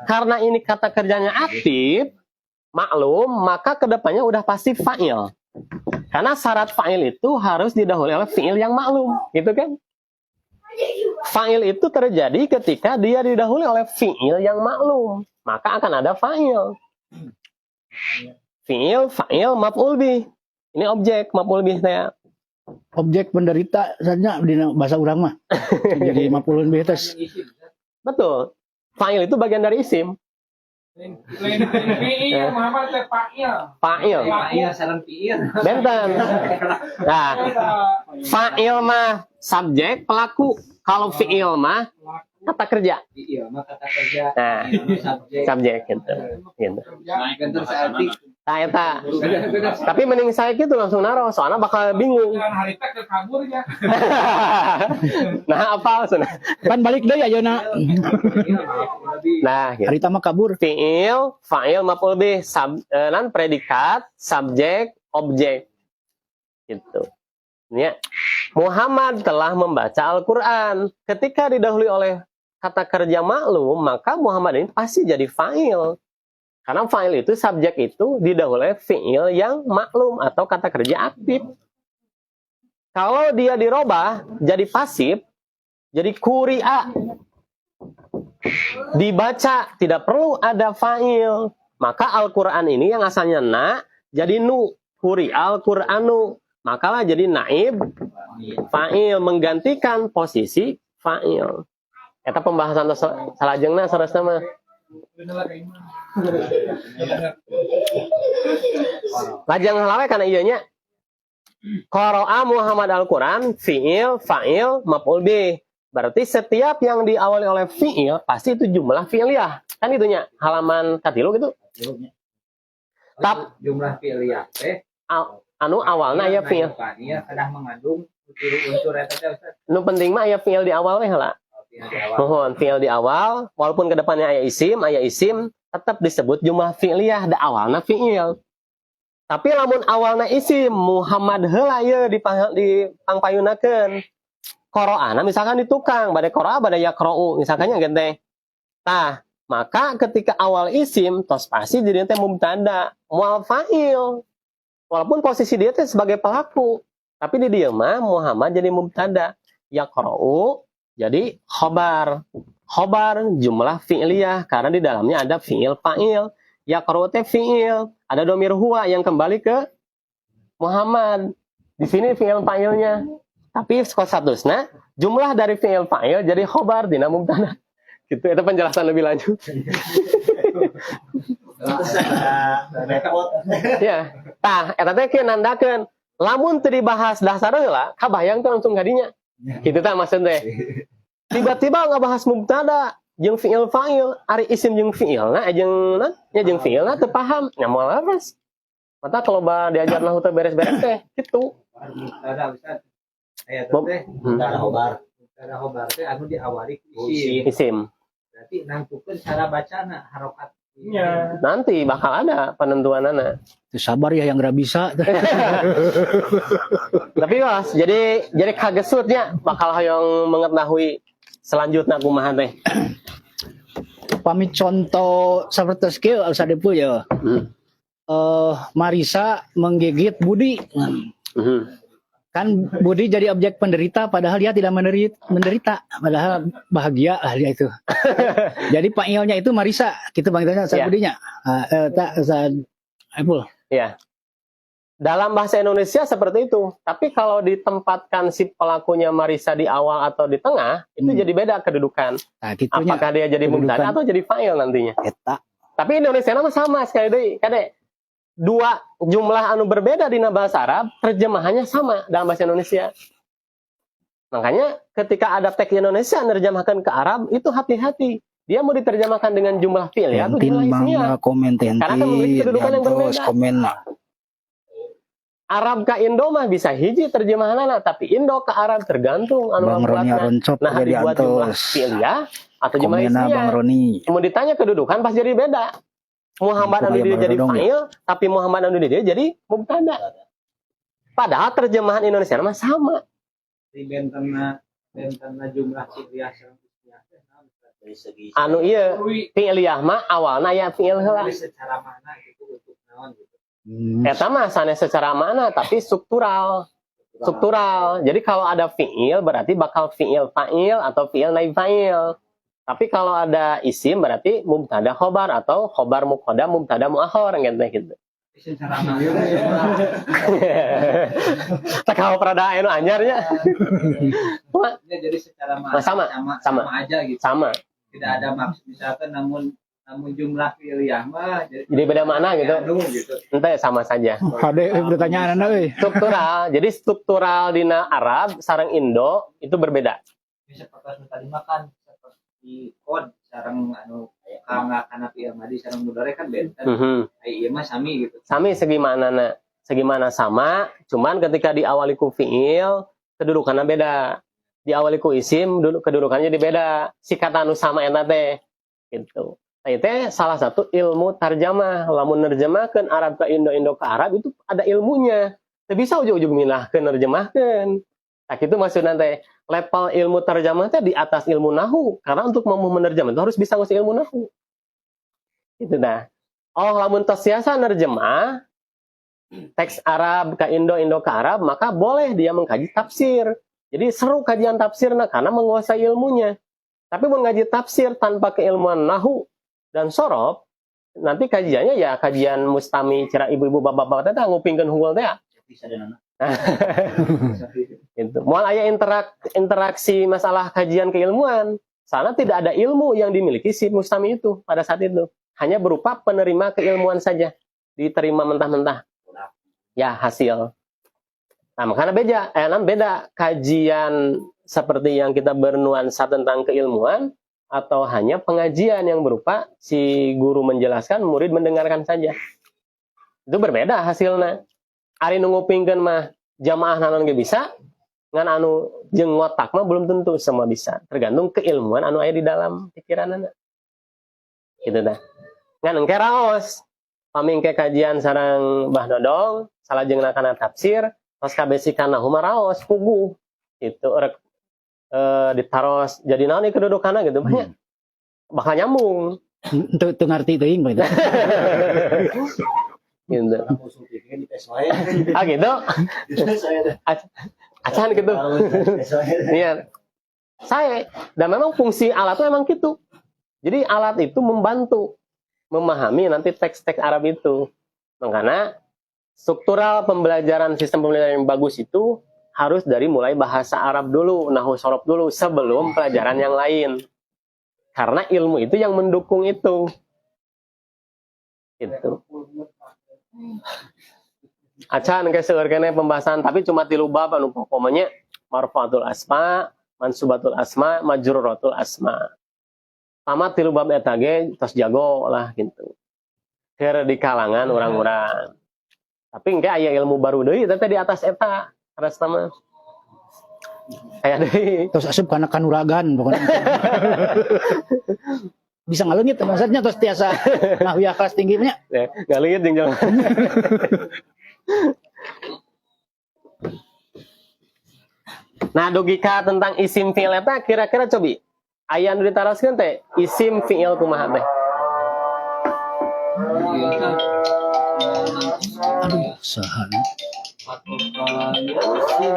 karena ini kata kerjanya aktif, maklum, maka kedepannya udah pasti fa'il. Karena syarat fa'il itu harus didahului oleh fi'il yang maklum, gitu kan? Fa'il itu terjadi ketika dia didahului oleh fi'il yang maklum, maka akan ada fa'il. Fi'il, fa'il, maf'ul bih. Ini objek maf'ul bih teh. Objek penderita saja di bahasa urang mah. Jadi maf'ulun bih teh. Betul. Fa'il itu bagian dari isim. Lain lain fi'il, Muhammad teh fa'il. Fa'il. Iya, sareng fi'il. Benten. Nah, fa'il mah subjek pelaku. Kalau fi'il mah kata kerja. Fi'il mah kata kerja. Nah, Fi'il mah subjek. Subjek gitu. Gitu. Bentar saeutik. Nah, eta. Tapi mending saya gitu langsung naruh, soalnya bakal bingung. Jangan harita ke kabur ya. Nah, apa cenah? Pan balik deui ayeuna. Nah, gitu. Harita mah kabur. Fi'il, fa'il, maf'ul bih, nan predikat, subjek, objek. Gitu. Ya. Muhammad telah membaca Al-Qur'an. Ketika didahului oleh kata kerja maklum, maka Muhammad ini pasti jadi fa'il. Karena fa'il itu subjek itu didahului oleh fi'il yang maklum atau kata kerja aktif. Kalau dia dirobah jadi pasif, jadi kuri'a. Dibaca, tidak perlu ada fa'il. Maka Al-Quran ini yang asalnya na, jadi nu. Kuri Al-Qur'anu. Makalah jadi naib fa'il menggantikan posisi fa'il. Eta pembahasan salajengna sarasna mah. Bener lah kayak gimana. Lajeng heula we kana ieu nya. Qara'a Muhammad Al-Quran, fi'il, fa'il, maf'ul bih. Berarti setiap yang diawali oleh fi'il, pasti itu jumlah fi'liyah. Kan itunya, halaman katilu gitu. Jumlah fi'liyah teh Anu awalna aya fi'il. Iya, kedah mengandung unsur eta teh, Ustaz. Nu penting mah aya fi'il di awal we heula. Fi'il di awal. Mohon fi'il di awal, walaupun kedepannya aya isim, tetap disebut jumlah fi'liyah, da awalna fi'il. Tapi lamun awalna isim Muhammad heula ieu dipangpayunakeun. Qoro'ana misalkan di tukang, bade qoro'a bade yaqra'u, misalkan nya teh. Tah, maka ketika awal isim tos pasti jadi teh mubtada, moal fa'il. Walaupun posisi dia teh sebagai pelaku, tapi di dieu mah Muhammad jadi mubtada. Yaqra'u jadi khobar. Khobar jumlah fi'liyah karena di dalamnya ada fi'il fa'il. Yaqra'u teh fi'il, ada domir huwa yang kembali ke Muhammad. Di sini fi'il fa'ilnya. Tapi statusnya jumlah dari fi'il fa'il jadi khobar dina mubtada. Gitu, itu penjelasan lebih lanjut. Repot. Ya. Tah, eta teh kieu nandakeun lamun teu dibahas dasar heula, kabayang tuh langsung kadinya. Gitu tah maksud teh. Tiba-tiba ngabahas mubtada jeung fi'il fa'il, ari isim jeung fi'ilna jeung naon? Nya jeung fi'ilna teu paham, nya moal leres. Mata kalau ba diajar nahu teu beres-beres teh gitu. Mubtada, Ustaz. Aya teh Mubtada khobar. Mubtada khobar teh anu diawali ku isim. Isim. Berarti nangtukeun cara bacana harokat. Iya. Nanti bakal ada penentuanana. Tuh, sabar ya yang nggak bisa. Tapi Mas, jadi kagesutnya bakal hoyong mengetahui selanjutnya kumaha teh. Pami contoh seperti kieu sadepu ya. Marisa menggigit Budi. Kan Budi jadi objek penderita, padahal dia tidak menderita, menderita, padahal bahagia lah dia itu. Jadi fa'ilnya itu Marisa, gitu Bang Tanya Iya. Budinya. Ah, tak Ustaz Epul. Ya. Dalam bahasa Indonesia seperti itu. Tapi kalau ditempatkan si pelakunya Marisa di awal atau di tengah, itu jadi beda kedudukan. Nah, gitunya. Apakah dia jadi mubtada Kedudukan. atau jadi fa'il nantinya. Eta. Tapi Indonesia mah sama sekali deui, kade. Dua jumlah anu berbeda di bahasa Arab, terjemahannya sama dalam bahasa Indonesia. Makanya ketika ada teks Indonesia nerjemahkan ke Arab, itu hati-hati. Dia mau diterjemahkan dengan jumlah fi'il ya atau Tentin jumlah bang ismiyah. komen tentin. Karena kan memiliki kedudukan yang Diantos berbeda. Komen. Arab ke Indo mah bisa hiji terjemahanana, tapi Indo ke Arab tergantung anu Bang Roni ngabuatna. Aroncop Nah, jadi dibuat jumlah antos. fi'il ya atau jumlah Komenna ismiyah. Bang Roni. Mau ditanya kedudukan pas jadi beda. Muhammad anu Mumpung aya dia jadi Bang Rodong ya. fa'il, tapi Muhammad anu dia jadi mubtada. Padahal terjemahan Indonesia mah sama. Di bentena bentena jumlah fi'liyah sareng ismiyah teh naon, Ustaz? Dari segi Anu ieu Rui. fi'liyah mah awalna ya fi'il heula. Tapi secara mana gitu, untuk naon gitu. Eta mah sanes secara mana, tapi struktural. Struktural. Jadi kalau ada fi'il berarti bakal fi'il fa'il atau fi'il naib fa'il. Tapi kalau ada isim berarti mubtada khobar atau khobar muqaddam mubtada muakhir gitu gitu. Tapi secara mana Tak kalau perada anu anyarnya. Ya, jadi secara mana Nah, sama, sama, sama. sama aja gitu. Sama. Tidak ada maksud misalkan namun namun jumlah fi'liyah mah Jadi beda mana gitu. Anu gitu. Ente sama saja. Hade pertanyaan anda euy. Struktural. Jadi struktural dina Arab sareng Indo itu berbeda. Ini seperti tadi makan seperti kod sareng anu kangga kana fi'il madi sareng mudhari kan benten. Ai ieu mah sami gitu. Sami segi maknana, segi makna sama, cuman ketika diawali ku fi'il kedudukannya beda. Diawali ku isim kedudukannya jadi beda. Si kata anu sama eta teh gitu. Nah, itu salah satu ilmu tarjamah. Lamun nerjemahkeun Arab ke Indo, Indo ke Arab itu ada ilmunya. Teu bisa ujug-ujug mindahkeun nerjemahkeun. Nah, itu maksudnya teh level ilmu tarjamah teh di atas ilmu nahu. Karena untuk mau menerjemah itu harus bisa nguasai ilmu nahu. Itu dah. Oh, lamun tos tiasa nerjemah teks Arab ke Indo, Indo ke Arab, maka boleh dia mengkaji tafsir. Jadi seru kajian tafsir nah, karena menguasai ilmunya. Tapi mau ngaji tafsir tanpa keilmuan nahu dan sorof, nanti kajiannya ya kajian mustami cara ibu-ibu bapak-bapak teh ngupingkeun hungkul teh. Bisa dan anak. Gitu. Moal aya interaksi masalah kajian keilmuan. Sana tidak ada ilmu yang dimiliki si mustami itu pada saat itu. Hanya berupa penerima keilmuan saja. Diterima mentah-mentah. Ya, hasil. Nah, makanya beda, beda kajian seperti yang kita bernuansa tentang keilmuan atau hanya pengajian yang berupa si guru menjelaskan, murid mendengarkan saja. Itu berbeda hasilnya. Ari nu ngupingkeun mah jamaah naon ge bisa, ngan anu jeung ngotak mah belum tentu semua bisa. Tergantung keilmuan anu aya di dalam pikiranana. Gitu dah. Ngan engke raos. Pami engke kajian sareng Bah Dodong, salajengna kana tafsir, pas kabesikan nahu mah raos puguh. Itu rek ditaros jadi naon ieu kedudukanna gitu banyak. Bakal nyambung. Teu teu ngarti teuing Pak itu. Gitu. Orang usul pikir di tes wae. Ah gitu. Saya dah. Acan gitu. Tahu, tes wae. Iya. Saya dan memang fungsi alat itu memang gitu. Jadi alat itu membantu memahami nanti teks-teks Arab itu. Makanya struktural pembelajaran sistem pembelajaran yang bagus itu harus dari mulai bahasa Arab dulu, nahu sorof dulu sebelum pelajaran yang lain. Karena ilmu itu yang mendukung itu. Gitu. Acan ke seueur keneh pembahasan, tapi cuma tilu bab anu pokoknya marfuatul asma, mansubatul asma, majruratul asma. Tamat tilu bab eta ge tos jago lah gitu. Keur di kalangan orang-orang. Tapi engke aya ilmu baru deui eta teh di atas eta harasna mah. Aya deui. Terus asup kana kanuragan pokoknya. Bisa ngaleungit maksudnya terus tiasa nahwiyah kelas tinggi nya. Ya, ngaleungit jeung jelema. Nah, dugi ka tentang isim fi'il eta kira-kira cobi aya nu ditaroskeun teh isim fi'il kumaha teh? Iya kan. Aduh, saha nu? Patokan isim.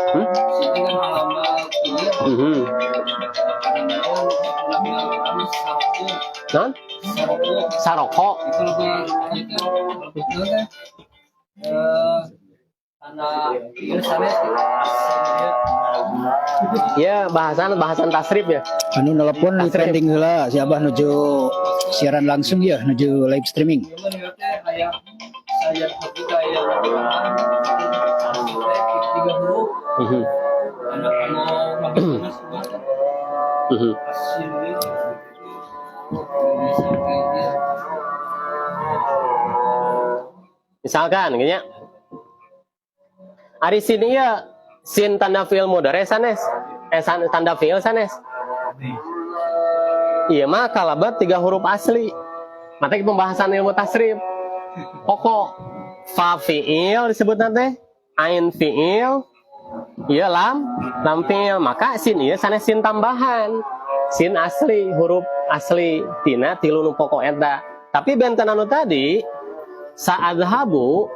Hmm? Sini kan alamat ini kadang-kadang nama saroko. Non? Saroko Saroko. itu lebih itu lebih itu kan eh karena ini sanes gitu asin ya. Ya, bahasan bahasan tasrif ya. Anu nelpon di trending heula si Abah nuju siaran langsung ya, nuju live streaming. Cuman ya teh kayak saya kopi kayak tiga huruf anak mau makan semua asin gitu. Sampai dia Misalkan gini ya. Ari sini ya sin tanda fi'il mudhari sanes. Eh tanda fi'il sanes. Iya mah kalabat tiga huruf asli. Maka pembahasan ilmu tasrif. Pokok fa fi'il disebut nanti, ain fi'il, iya lam, lam fi'il. Maka sin iya sanes sin tambahan. Sin asli, huruf asli tina tilu nu pokok eta. Tapi benten anu tadi sa'adhabu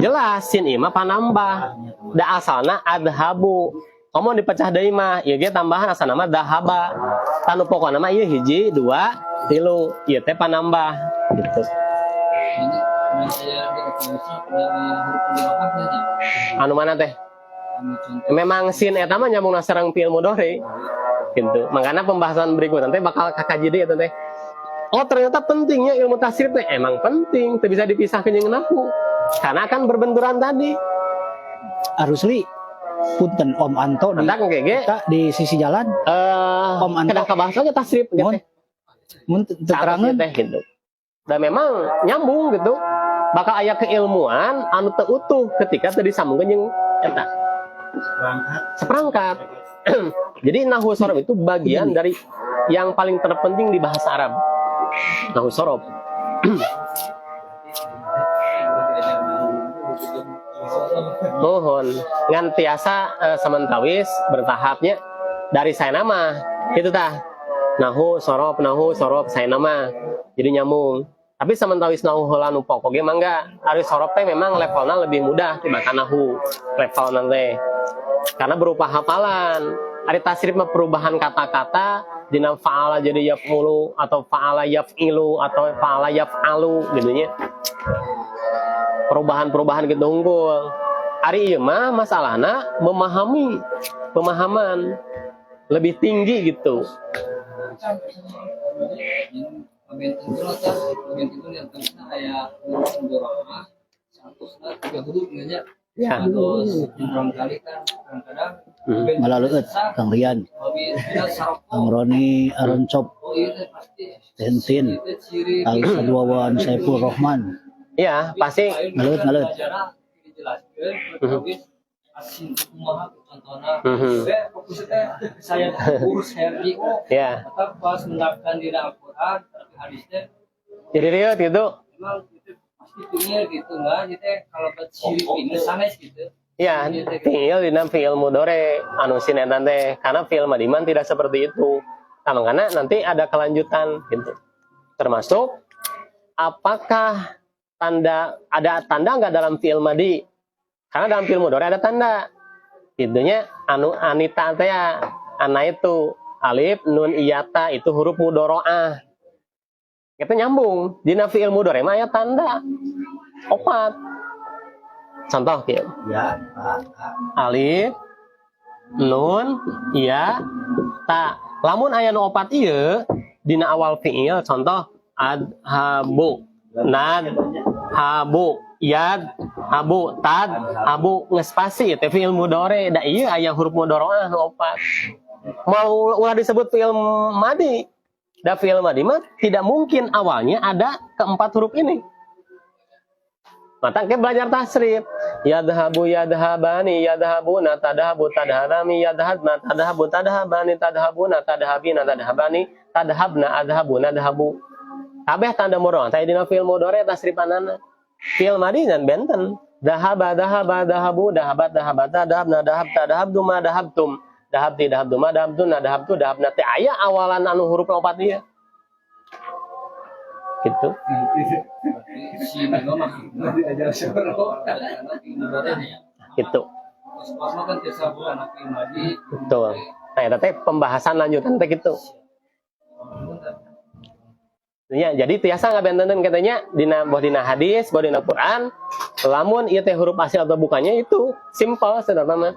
jelas sin ieu mah panambah. Da asalna adhabu. Komo dipecah deui mah, ieu ge tambahan asalna mah dahaba. Tanu pokokna mah ieu hiji, dua, tilu. Ieu teh panambah gitu. ini pernah saya di huruf pendidikannya nya. Anu mana teh? Anu contoh Memang sin eta mah nyambung sareng fi'il mudhari. Gitu. Makanya pembahasan berikut nanti bakal kakaji deui eta teh. Oh, ternyata pentingnya ilmu tasrif teh emang penting, teu bisa dipisahkan jeung nahwu. Karena akan berbenturan tadi. Arusli punten Om Anto di, Matak engke ge kita di sisi jalan. Eh Om Anto. Kedah kabahas aja tasrif gitu Mun teh. mun terangan teh gitu. Dan memang nyambung gitu. Bakal aya keilmuan anu teu utuh ketika teu disambungkeun jeung eta Berangkat. seperangkat. Jadi nahwu sorof itu bagian dari yang paling terpenting di bahasa Arab. Nahwu sorof. Mohon ngan tiasa samentawis bertahapnya dari saya nama itu tah nahu sorof saya nama jadi nyambung. Tapi samentawis nahu heula nu pokok ge mangga ari sorof teh memang levelnya lebih mudah tibatan nahu level nanti karena berupa hafalan. Ari tasrif mah perubahan kata-kata dina fa'ala jadi yaf'ulu atau fa'ala yaf'ilu atau fa'ala yaf'alu gitu nya, perubahan-perubahan gitu unggul. Ari ieu mah masalahna memahami, pemahaman lebih tinggi gitu. Bagian itu lah tah, bagian itu yang tengah kayak huruf mudoroah satu tiga huruf nya. Ya. Terus barangkali kan kadang-kadang Malah leueut Kang Rian, Kang Roni Aron Cop, oh iya teh pasti Tentin, itu ciri Alisa Duawan Saiful Rohman. Ya pasti. Ngelut, ngelut. Dijelaskeun perkawis asin kumaha contohna. We fokusnya teh saya urus saya oh tetap pas menerapkan di Al-Qur'an tapi hadis teh Jadi rieu gitu. Memang itu pasti pingin gitu enggak gitu kalau buat ciri pingin sanes gitu. Ya, fi'il dina fi'il mudhari anu sin eta teh karena fi'il madi mah tidak seperti itu. Nah, makanya nanti ada kelanjutan gitu. Termasuk apakah tanda ada tanda nggak dalam fi'il madi? Karena dalam fi'il mudhari ada tanda. Itunya anu anita teh ya, ana itu alif nun iyata itu huruf mudhoroah. Itu nyambung. Dina fi'il mudhari mah aya tanda opat. Contoh kieu. Ya, A, A. Alif nun ya ta. Lamun aya nu opat ieu dina awal fiil, contoh adhabu, nad habu, yad habu, tad habu, ngespasi teh fiil mudhari. Da ieu aya huruf mudharaah nu opat, mau ulah disebut fiil madi. Da fiil madi mah tidak mungkin awalnya ada keempat huruf ini. Maka kita belajar tasrif. Yadhabu, yadhabani, yadhabuna, tadhabu, tadhabani, yadhabna, tadhabu, tadhabani, tadhabuna, tadhabina, tadhabani, tadhabna, adhabu, nadhabu. Kabeh tanda mudhari teh dina fi'il mudhari tasrifanana. Fi'il madi dan benten. Dhahaba, dhahaba, dhahabu, dhahabat, dhahabata, dhahabna, dhahabta, dhahabduma, dhahabtum. Dhahabti, dhahabduma, dhahabtuna, dhahabtu, dhahabna teh aya awalan anu huruf opat ieu. Gitu. Berarti si Mino maksudnya Diajar soro. karena fi'il mudhari nya. Gitu. Terus mah kan tiasa bukan fi'il madi. Betul. Nah, eta teh pembahasan lanjutan teh gitu. Ya, jadi tiasa ngabentenkeun katanya dina boh dina hadis, boh dina Quran, lamun ieu teh huruf asli atau bukannya, itu simple sebenarnya mah.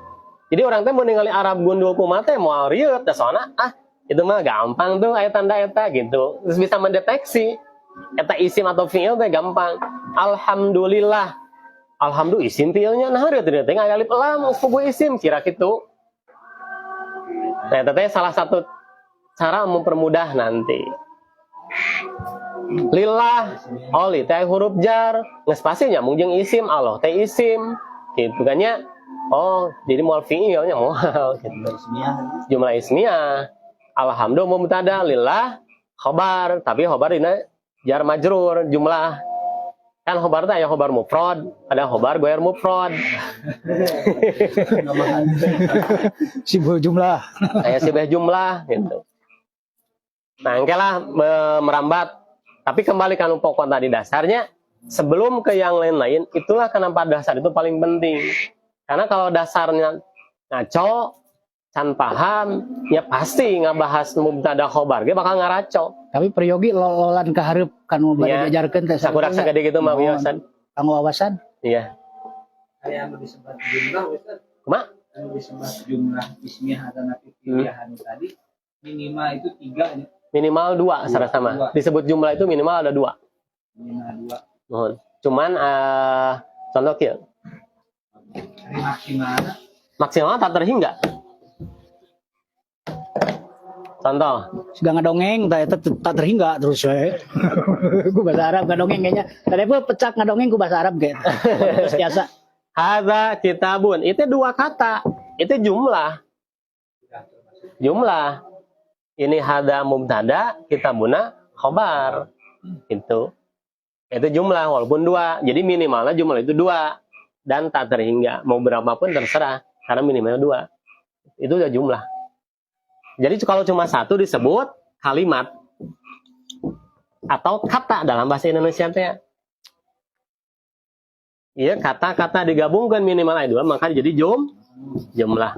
Jadi orang teh mau ningali Arab gundul kumaha teh moal rieut da, soalna ah itu mah gampang tuh aya tanda eta gitu. Terus bisa mendeteksi eta isim atau fiil teh gampang. Alhamdulillah. Alhamdulillah isim fiilnya, nah rieut teh aya alif lam geus isim kira gitu. Nah, eta teh salah satu cara mempermudah nanti. Lillah, oh li teh huruf jar, geus pasti nyambung jeung isim, Allah teh isim. Gitu kan ya. Oh, jadi moal fiilnya moal gitu. Ismiyah. Jumlah ismiyah. Alhamdulillah mubtada, lillah khobar, tapi khobar dina jar majrur jumlah. Kan khobar teh aya khobar mufrad, ada khobar ghair mufrad. Nambahan. Simbol jumlah. Aya sibeh jumlah gitu. Nah, engke lah merambat. Tapi kembali ke anu pokok tadi dasarnya, sebelum ke yang lain-lain, itulah kenapa dasar itu paling penting. Karena kalau dasarnya ngaco, can paham, ya pasti ngabahas mubtada khobar ge bakal ngaraco. Tapi peryogi lololan ka hareup kan mau bade diajarkeun teh. Sakurak sagede gitu mah Mohon. wiyosan. Kanggo wawasan. Iya. Kayak anu disebut jumlah, Ustaz. Kumaha? Anu disebut jumlah ismiyah atau nafi pilihan tadi minimal itu tiga ya. Minimal dua secara sama. Dua. Disebut jumlah itu minimal ada dua. Minimal dua. Mohon. Cuman contoh kieu. Dari maksimal Maksimal tak terhingga. Contoh, Sudah ngadongeng, tak eta tak terhingga terus we. Ku bahasa Arab ngadongeng kayaknya. Tadi pun pecak ngadongeng ku bahasa Arab kayak. Terus biasa. Hadza kitabun. Itu dua kata. Itu jumlah. Jumlah. Ini hadza mubtada, kitabuna khobar. Itu. Itu jumlah walaupun dua. Jadi minimalnya jumlah itu dua dan tak terhingga. Mau berapapun terserah karena minimalnya dua. Itu udah jumlah. Jadi kalau cuma satu disebut kalimat atau kata dalam bahasa Indonesia teh. Iya, kata-kata digabungkan minimal ada dua maka jadi jumlah.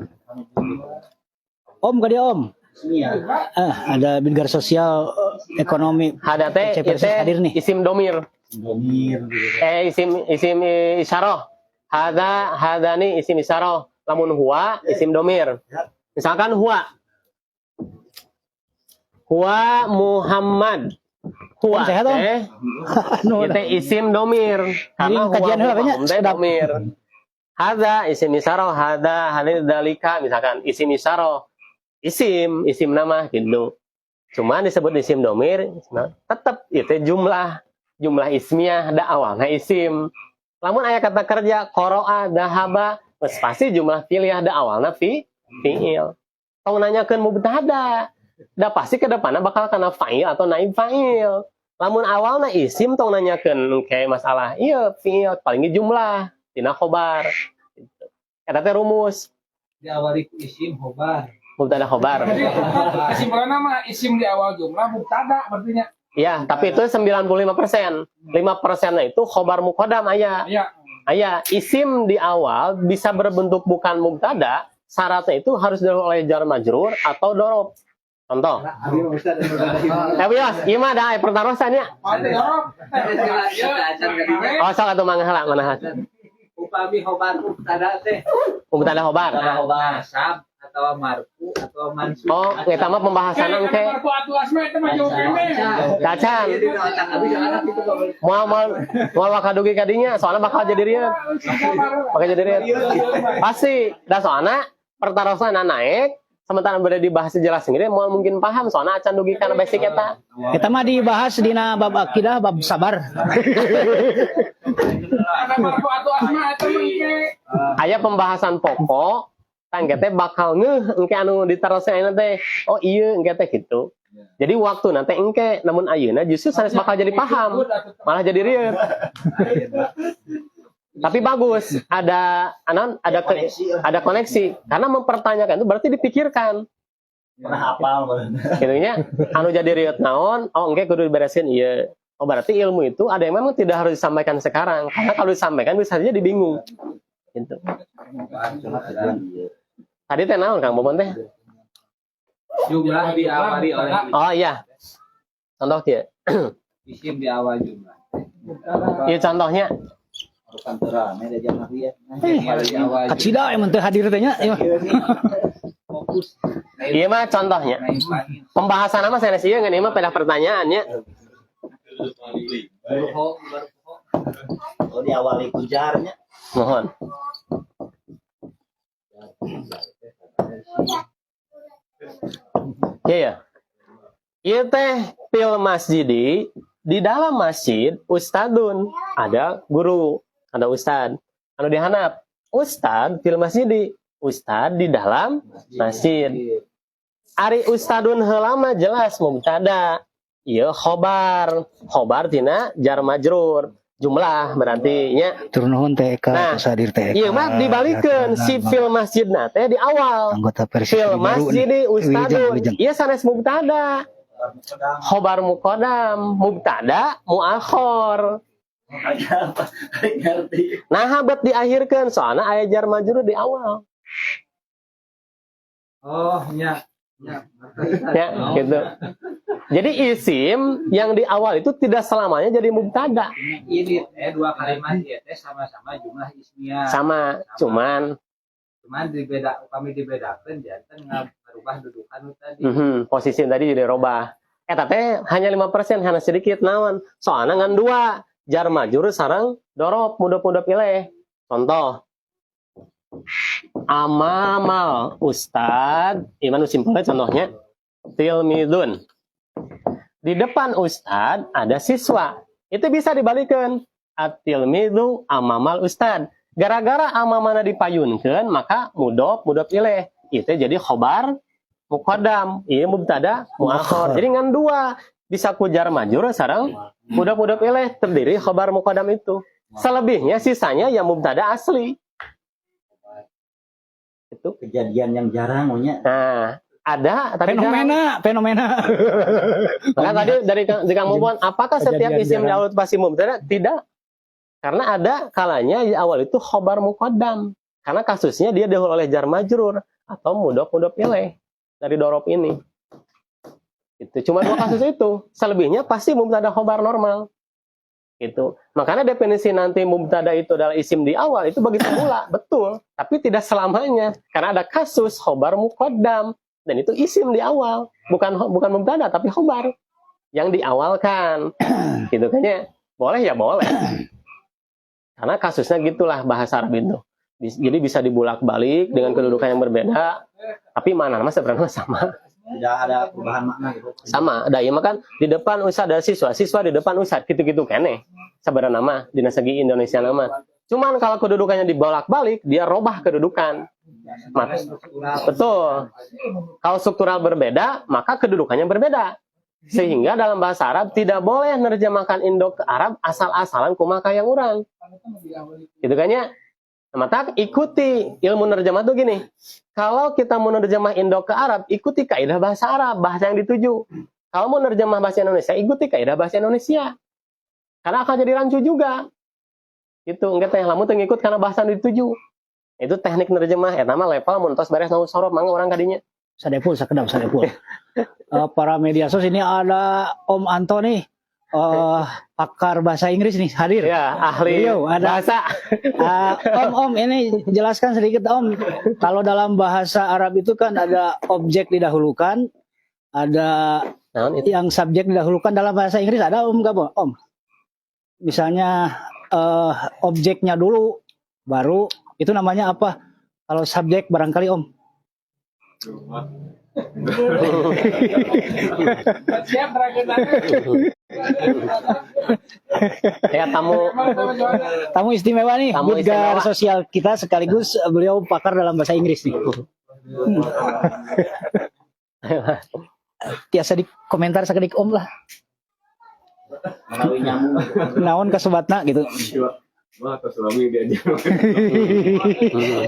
Om ke dia Om. Ismiyah. Ah, ada bidgar sosial ekonomi. Hada teh PC Persis itu hadir nih. Isim domir. Domir gitu. Eh, isim isim isyarah. Hada, hadani isim isyarah. Lamun huwa isim domir. Misalkan huwa. Huwa Muhammad. Huwa Om sehat, Om? Teh Anu, itu isim domir. Karena Jadi kajian huwa heula nya, hum teh sedap. Domir. Hada isim isyarah, hada hadza dalika misalkan isim isyarah. Isim, isim nama gitu. Cuman disebut isim domir, tetap itu jumlah jumlah ismiyah da awalnya isim. Lamun aya kata kerja qara'a, dahaba, geus pasti jumlah fi'liyah da awalna fi'il. Tong nanyakeun mubtada. Da pasti ke depannya bakal kana fa'il atau naib fa'il. Lamun awalna isim tong nanyakeun kayak masalah iya fi'il, paling ge jumlah tina khobar. Gitu. Eta teh rumus Diawali ku isim khobar. Mubtada khobar. Jadi kesimpulannya mah isim di awal jumlah mubtada berarti. Ya, tapi itu 95%. 5%-nya itu khobar muqaddam aya. Iya. Aya isim di awal bisa berbentuk bukan mubtada, syaratnya itu harus oleh jar majrur atau dorob. Contoh. Abi mah Ustaz anu rada Eh wios, ieu mah da aya pertarosannya. Oh, sok atuh mangga heula mana heula. Upami khobar mubtada teh Mubtada khobar. Nasab atau marfu atau mansub. Oh, eta mah pembahasan engke. Marfu atu asma itu mah jauh kene. Cacan. Iya, di otak abi soalnya gitu Pak. Moal moal moal bakal dugi ka dinya, soalnya bakal jadi rieut. Bakal jadi rieut. Pasti, da soalnya pertarosan naik, sementara berada dibahas jelas sendiri moal mungkin paham soalnya acan dugi kana basic eta. Eta mah dibahas dina bab akidah, bab sabar. Ada marfu atau asma eta mah engke. Aya pembahasan pokok, engke teh bakal ngeuh engke anu diteruskeun ayeuna teh. Oh iya, engke teh gitu. Jadi waktu nanti engke, namun ayeuna justru sanes bakal jadi paham, malah jadi rieut. Tapi bagus, ada anon ada Koneksi lah. Ada koneksi karena mempertanyakan itu berarti dipikirkan. Pernah hafal meureun. Gitu nya, anu jadi rieut naon? Oh, engke kudu diberesin iya. Oh, berarti ilmu itu ada yang memang tidak harus disampaikan sekarang karena kalau disampaikan bisa saja dibingung. Gitu. Tadi teh naon, Kang Bobon teh? Jumlah diawali oleh Oh iya. Contoh kieu. isim di awal jumlah. Iya, contohnya. Bukan terame da jangan ya. Jumlah di awal Kacida emang teu hadir teh nya. Iya. Fokus. Iya mah contohnya. Pembahasan apa sanes ieu ngan ieu mah pada pertanyaannya. Baru baru Oh, diawali ku jarnya. Mohon. Iya ya. Ieu teh fil masjidi, di dalam masjid, ustadun, ada guru, ada ustad. Anu dihandap ustad fil masjidi, ustad di dalam masjid. Ari ustadun heula mah jelas mubtada. Ieu khobar, khobar tina jar majrur. Jumlah berarti nya. Tur nuhun teh Eka, Nah, tos hadir teh Eka. ieu mah dibalikeun si fil masjid na teh di awal. Anggota Persib Fil baru masjid nih. ustadun. Wilujeng, wilujeng. Ieu sanes mubtada. Khobar muqaddam, mubtada muakhir. Apa? Ngerti. Nah, bet diakhirkan soalnya aya jar majrur di awal. Oh, nya. Ya. Ya, gitu. Jadi isim yang di awal itu tidak selamanya jadi mubtada. Ini teh dua kalimat ieu teh sama-sama jumlah ismiyah. Sama, cuman Cuman dibeda, kami dibedakan janten ngarubah dudukan nu tadi. Posisi tadi jadi robah. Eta teh hanya 5%, hanya sedikit naon. Soalnya ngan dua, jar majrur sareng dorof mudhof mudhof ilaih. Contoh, amamal ustad, iman simpelnya contohnya tilmidun. Di depan ustad ada siswa. Itu bisa dibalikan. At-tilmidu amamal ustad. Gara-gara amamana dipayunkeun, maka mudhof mudhof ilaih. Itu jadi khobar muqaddam. Ieu mubtada muakhir. Jadi ngan dua, bisa ku jar majrur sareng mudhof mudhof ilaih terdiri khobar muqaddam itu. Selebihnya sisanya yang mubtada asli. Itu. Kejadian yang jarang nya. Nah, ada tapi jarang. Fenomena, fenomena. Maka tadi dari Kang Mubon, apakah setiap Kejadian isim di jarang. awal pasti mubtada? Tidak. Karena ada kalanya di awal itu khobar muqaddam. Karena kasusnya dia dahulu oleh jar majrur atau mudhof mudhof ilaih dari dorof ini. Itu cuma dua kasus itu. Selebihnya pasti mubtada khobar normal. Itu. Makanya definisi nanti mubtada itu adalah isim di awal itu bagi pemula, betul. Tapi tidak selamanya. Karena ada kasus khobar muqaddam dan itu isim di awal, bukan bukan mubtada tapi khobar yang diawalkan. Gitu kan ya. Boleh ya boleh. Karena kasusnya gitulah bahasa Arab itu. Jadi bisa dibulak-balik dengan kedudukan yang berbeda, tapi mana nama sebenarnya sama. Tidak ada perubahan makna gitu. Sama, ada iya kan di depan ustad ada siswa, siswa di depan ustad, gitu-gitu keneh. Sebenarnya nama dina segi Indonesia nama. Cuman kalau kedudukannya dibolak-balik, dia robah kedudukan. Betul. Kalau struktural berbeda, maka kedudukannya berbeda. Sehingga dalam bahasa Arab tidak boleh nerjemahkan Indo ke Arab asal-asalan kumaha yang urang. Gitu kan ya? Nah, maka ikuti ilmu nerjemah tuh gini. Kalau kita mau nerjemah Indo ke Arab, ikuti kaidah bahasa Arab, bahasa yang dituju. Kalau mau nerjemah bahasa Indonesia, ikuti kaidah bahasa Indonesia. Karena akan jadi rancu juga. Itu enggak teh lamun teu ngikut karena bahasa yang dituju. Itu teknik nerjemah eta mah level mun tos beres nahwu sorof mangga urang kadinya. Sadepul, sakedap, sadepul. Para media sos ini ada Om Anto nih, pakar bahasa Inggris nih hadir. Ya, ahli Beliau ada. bahasa. Om, Om, ini jelaskan sedikit Om. Kalau dalam bahasa Arab itu kan ada objek didahulukan, ada Naon itu? yang subjek didahulukan. Dalam bahasa Inggris ada Om nggak, Om? Misalnya objeknya dulu, baru itu namanya apa? Kalau subjek barangkali Om. Siap terakhir. Ya, tamu. Tamu istimewa nih, Tamu Budgar istimewa. Sosial kita sekaligus beliau pakar dalam bahasa Inggris nih. Tiasa di komentar sakedik, Om, lah. Menawi nyambung. Naon kasebatna gitu. Wah, atau suami dia aja.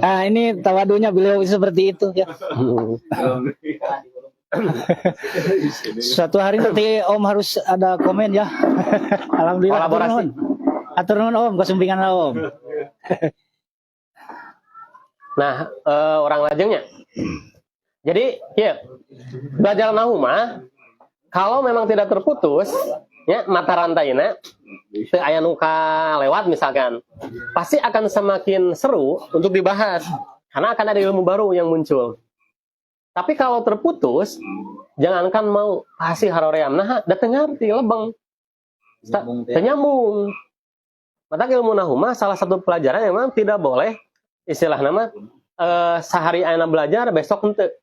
Nah, ini tawadunya beliau seperti itu ya. Suatu hari nanti Om harus ada komen ya. Alhamdulillah. Atur Kolaborasi. nuhun. Atur nuhun, Om, kasumpingan, Om. Nah, urang lajengnya. Jadi, ya, belajar nahu mah kalau memang tidak terputus, ya mata rantainya, teu aya nu lewat misalkan, pasti akan semakin seru untuk dibahas karena akan ada ilmu baru yang muncul. Tapi kalau terputus, jangankan mau pasti haroream, nah, datang ngerti lebeng. Nyambung teh. Teu nyambung. Maka ilmu nahu mah salah satu pelajaran yang memang tidak boleh istilah nama sehari ayeuna belajar, besok henteu.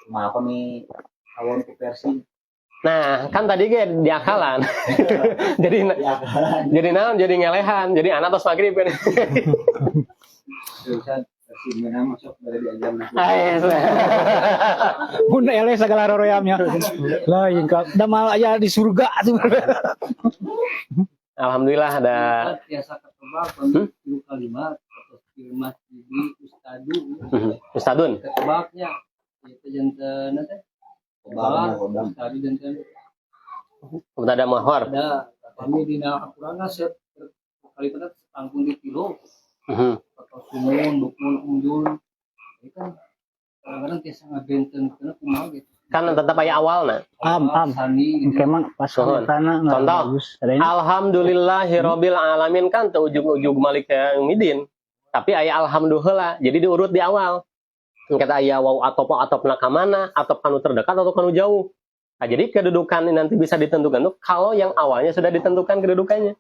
Kumaha kami awon ku versi. Nah, kan tadi ge diakalan. Jadi Ya kan. Jadi naon, jadi ngelehan, jadi anak tos maghrib kan. Bisa versi mana masuk dari diajar nah. Ah, yes. Mun eleh segala roreamnya. Lain ka da mal aya di surga tuh. Alhamdulillah ada. Biasa ketebak tilu kalimat atau firman di ustadu. Ustadun. Ketebaknya itu janten teh Kobam, kobam. ustadu janten. Mubtada muakhar. Ada kami dina Al-Qur'an set kalimatnya tanggung di tilu atau sumun bukmun umyun, ini kan kadang-kadang tiasa ngabenten karena kumaha gitu. Kan tetap aya awalna. Am am. Sani gitu. Emang pas Nuhun. tanah nggak Contoh. bagus. Ada ini. Alhamdulillahirabbil alamin kan teu ujug-ujug malik yaumidin. Tapi aya alhamdulillah. Jadi diurut di awal. Kata aya waw atau atopna ka mana, atau kanu terdekat atau kanu jauh. Nah, jadi kedudukan ini nanti bisa ditentukan tuh kalau yang awalnya sudah ditentukan kedudukannya.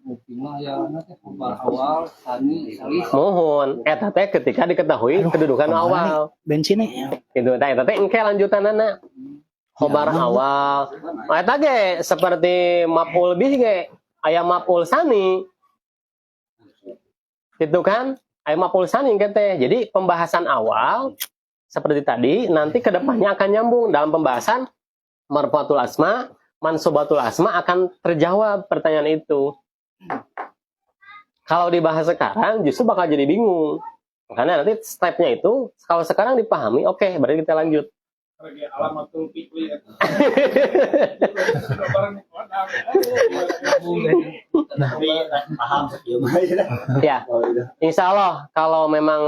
Mungkin mah ya nanti khobar awal sani salis. Mohon eta teh ketika diketahui Aduh, kedudukan kemana awal. Bensin nih. Gitu. Nah, eta teh engke lanjutanana. Khobar Ya. awal. Nah, eta ge seperti maf'ul bih ge aya maf'ul sani. Gitu kan? Aya maf'ul sani ke teh. Jadi pembahasan awal seperti tadi nanti kedepannya akan nyambung dalam pembahasan marfuatul asma, mansubatul asma, akan terjawab pertanyaan itu. Kalau dibahas sekarang justru bakal jadi bingung. Makanya nanti stepnya itu kalau sekarang dipahami, oke, berarti kita lanjut. Lagi alamatul fi'li. Tapi paham sakieu mah ya. Ya, Oh, iya. insya Allah kalau memang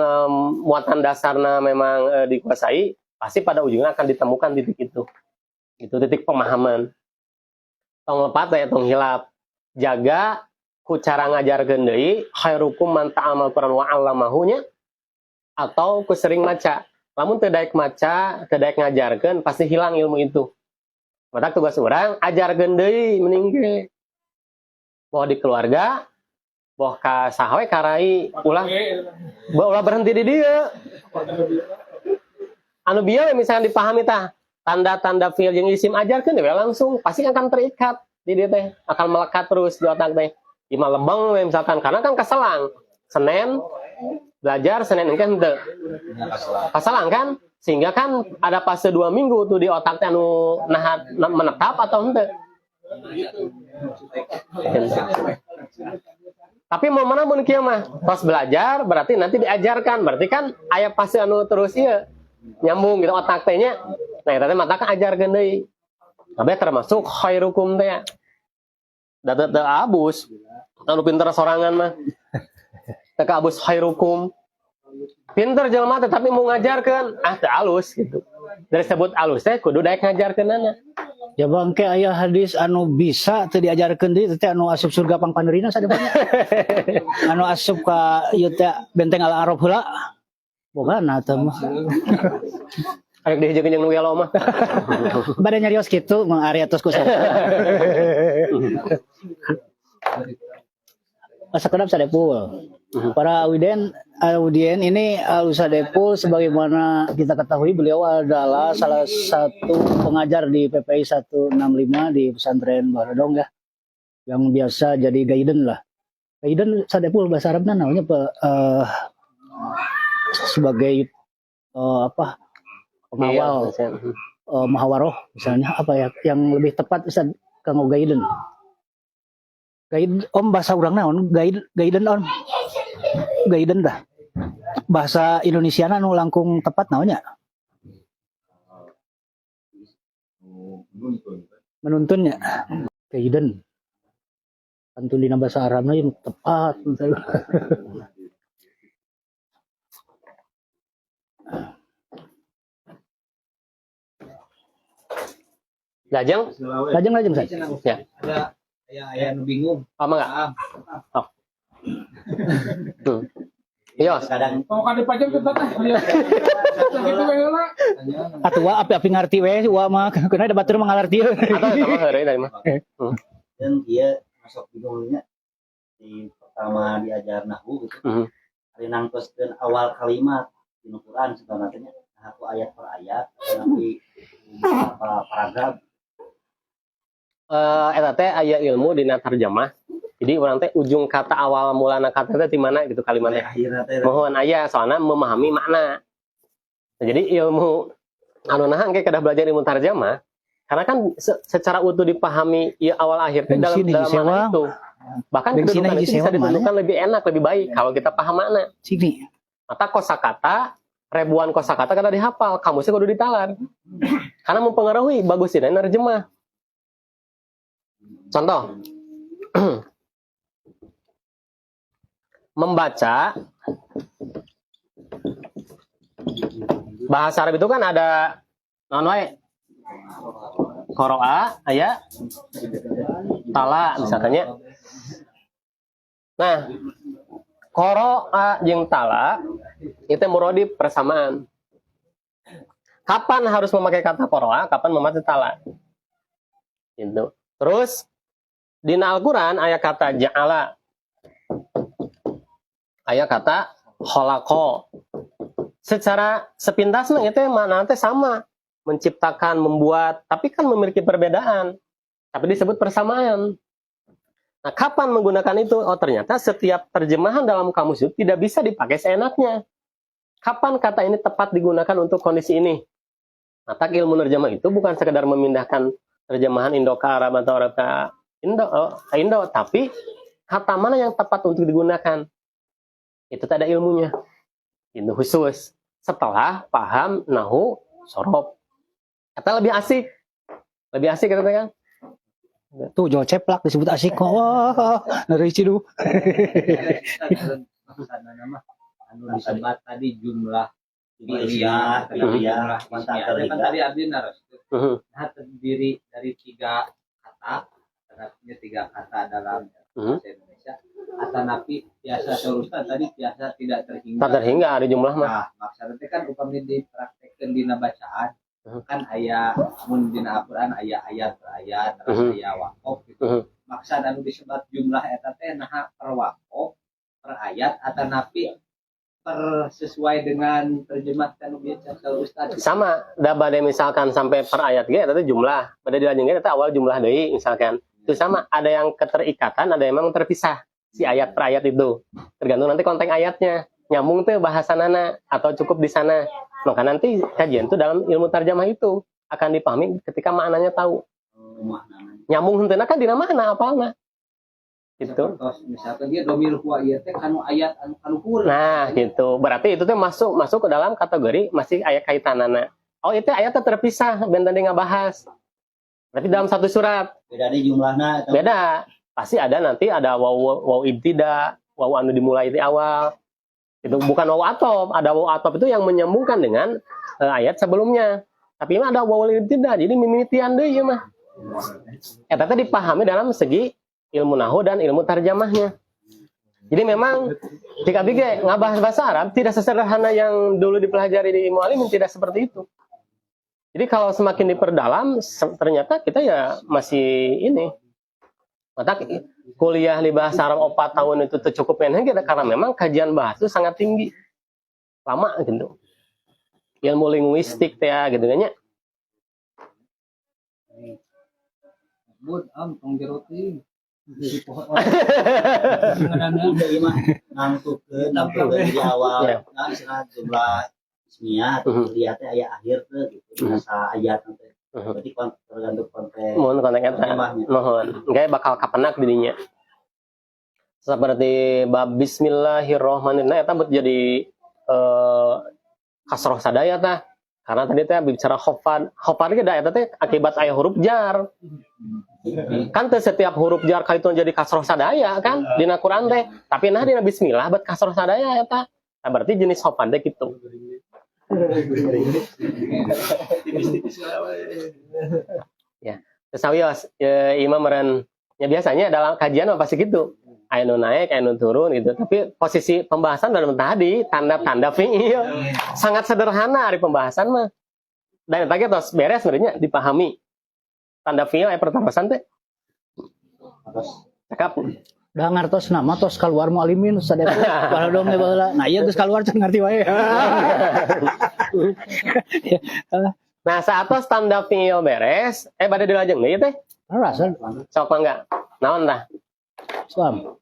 muatan dasarnya memang dikuasai, pasti pada ujungnya akan ditemukan titik itu. Itu titik pemahaman. Tong lepat ya, tong hilap. Jaga ku cara ngajarkeun deui, khairukum man ta'amal Quran wa 'allamahu nya, atau ku sering maca. Lamun teu daek maca, teu daek ngajarkeun, pasti hilang ilmu itu. Maka tugas urang ajarkeun deui mending ge. Boh di keluarga, boh ka saha we karai, ulah ulah berhenti di dieu. Anu bieu misalnya dipahami tah tanda-tanda fiil jeung isim, ajarkeun we langsung, pasti akan terikat di dieu teh, akan melekat terus di otak teh. Ima lebeng we misalkan, karena kan kaselang. Senin belajar, Senin engke henteu. Kaselang kan? Sehingga kan ada fase 2 minggu tuh di otak teh anu nah menetap atau henteu. Gitu. Tapi mau mana mun kieu mah, pas belajar berarti nanti diajarkan, berarti kan aya fase anu terus ieu nyambung gitu otak teh nya. Nah, eta teh mata kan ajarkeun deui. Tapi termasuk khairukum teh. Da teu teu abus. Anu pinter sorangan mah. Teu abus khairukum. Pinter jelema teh tapi mau ngajarkeun, ah teu alus gitu. Dari sebut alus teh kudu daek ngajarkeunana. Ya bangke, aya hadis anu bisa teu diajarkeun deui teh anu asup surga pangpanerina sadepannya. Anu asup ka ieu teh benteng Al Arab heula. Boga teh mah. Arek dihijikeun jeung nu gelo mah. Bade nyarios kitu Mang Ari atos ku saya. Masa kedap sadepul. Para widen audien, ini Al Ustaz Epul sebagaimana kita ketahui beliau adalah salah satu pengajar di PPI 165 di pesantren Bahrodong ya. Yang biasa jadi guidance lah. Guidance Ustaz Epul bahasa Arabnya namanya apa, sebagai apa, pengawal Iya, muhawaroh misalnya, apa ya yang lebih tepat, Ustaz, kanggo guidance? Guide om, bahasa urang naon guide, guidance om, guidance dah, bahasa Indonesia nu langkung tepat naonnya? Menuntun. Menuntunnya guidance pantun dina bahasa Arabna yang tepat misalnya. Lajeng, Lajeng, lajeng, Ustaz. Ya. Ada aya aya nu bingung. Apa enggak? Ah. Iya. Kadang Mau kade pajak kita teh. Iya. Gitu we heula. Atuh wa api-api ngarti we wa mah, keuna ada batur mah ngalarti. Atau sama heureuy tadi mah. Dan dia masuk bingungnya di pertama diajar nahwu gitu. Hari nangtoskeun awal kalimat di Quran sebenarnya nah, aku ayat per ayat atau nanti apa paragraf? Eta teh aya ilmu dina tarjamah. Jadi urang teh ujung kata, awal mulana kata teh di mana gitu kalimatnya. Akhirnya teh. Mohon aya soalnya memahami makna. Nah, jadi ilmu anu nah engke kedah belajar ilmu tarjamah karena kan secara utuh dipahami ya, awal akhir teh dalam Bensin dalam hiji makna sewang. Itu. Bahkan Bensin kedudukan hiji itu bisa sewang mana? ditentukan lebih enak, lebih baik kalau kita paham makna. Sini. Maka kosakata, ribuan kosakata kada dihafal, kamusnya kudu ditalar. Karena mempengaruhi bagus tidak nerjemah. Contoh, membaca bahasa Arab itu kan ada naon wae? Qoro'a, aya tala misalkan ya. Nah, qoro'a jeung tala itu muradif, persamaan. Kapan harus memakai kata qoro'a, kapan memakai tala? Gitu. Terus di Al-Quran aya kata ja'ala. Aya kata khalaqa. Secara sepintas mah itu makna teh sama, menciptakan, membuat, tapi kan memiliki perbedaan. Tapi disebut persamaan. Nah, kapan menggunakan itu? Oh, ternyata setiap terjemahan dalam kamus itu tidak bisa dipakai seenaknya. Kapan kata ini tepat digunakan untuk kondisi ini? Maka ilmu nerjemah itu bukan sekedar memindahkan terjemahan Indo ke Arab atau Arab ke Indo, oh, ke Indo, tapi kata mana yang tepat untuk digunakan. Itu tak ada ilmunya. Itu khusus. Setelah paham nahu sorof. Kata lebih asik. Lebih asik katanya kan? Tuh jual ceplak disebut asik kok. Wah, ngeri cidu. Maksudna mah anu disebat tadi jumlah Jumlah fi'liyah, ismiyah, jumlah mantap ismiyah. Kan terhingga. tadi abdi naros. Nah, terdiri dari tiga kata, artinya tiga kata dalam bahasa Indonesia. Atanapi biasa serusta tadi biasa tidak terhingga. Tak terhingga ada jumlah mah. Nah, maksudnya teh kan upami dipraktekkeun dina bacaan kan aya mun dina Al-Qur'an aya ayat per ayat, terus aya wakof gitu. Maksud anu disebut jumlah eta teh naha per wakof, per ayat, atanapi per sesuai dengan terjemah anu biasa kalau Ustaz? Sama, da bade misalkan sampai per ayat ge eta teh jumlah, bade dilanjutkeun eta awal jumlah deui misalkan. Itu sama, ada yang keterikatan, ada yang memang terpisah si ayat per ayat itu. Tergantung nanti konteks ayatnya. Nyambung tuh bahasanana atau cukup di sana. Maka nanti kajian itu dalam ilmu tarjamah itu akan dipahami ketika maknanya tahu. Nyambung henteu kan dina makna apalna. Gitu. Sapertos misalkan dia domir huwa ieu teh kanu ayat anu kaluhur. Nah, gitu. Berarti itu tuh masuk masuk ke dalam kategori masih ayat kaitanana. Oh, itu ayatnya terpisah, benten tadi ngabahas. Berarti dalam satu surat. Beda di jumlahna atau Beda. Pasti ada nanti ada waw waw ibtida, waw anu dimulai di awal. Itu bukan waw atof, ada waw atof itu yang menyambungkan dengan ayat sebelumnya. Tapi ini ada waw ibtida, jadi mimitian deui ieu mah. Eta teh dipahami dalam segi ilmu nahu dan ilmu tarjamahnya. Jadi memang jika abdi ngabahas bahasa Arab tidak sesederhana yang dulu dipelajari di muallimin, tidak seperti itu. Jadi kalau semakin diperdalam ternyata kita ya masih ini. Maka kuliah di bahasa Arab 4 tahun itu tuh cukup gitu, karena memang kajian bahasa itu sangat tinggi, lama gitu. Ilmu linguistik teh ya, gitu kan ya. Bud, am tong jero teuing. Si pohon. Udah ieu mah nangtukeun nangtukeun di awal. Nah, istilah jumlah ismiyah atau kuliah teh aya akhir teh gitu. Masa ayat teh. Berarti tergantung konteks. Mohon kontak eta. Terjemahnya. Mohon. Engke bakal kapenak di dinya. Seperti bab bismillahirrahmanirrahim. Nah, eta bet jadi kasroh sadaya tah. Karena tadi teh bicara khofad. Khofad ge da eta teh akibat aya huruf jar. Kan teh setiap huruf jar kaitu jadi kasroh sadaya kan dina Quran teh. Tapi nah, dina bismillah bet kasroh sadaya eta. Nah, berarti jenis khofad teh gitu. Tipis-tipis. Ya. Terus sawios ya, imam meren ya, biasanya dalam kajian mah pasti gitu. Aya nu naik, aya nu turun gitu. Tapi posisi pembahasan dalam tadi tanda-tanda fiil sangat sederhana ari pembahasan mah. Dan tadi tos beres sebenarnya dipahami. Tanda fiil aya pertarosan teh. Cakap. Udah ngartos nama tos keluar mualimin sadaya baheula dong baheula. Nah, ieu geus keluar can ngerti wae. Nah, saat tos tanda fiil beres, bade dilajeng deui teh. Rasa Sok mangga. Naon tah? Islam.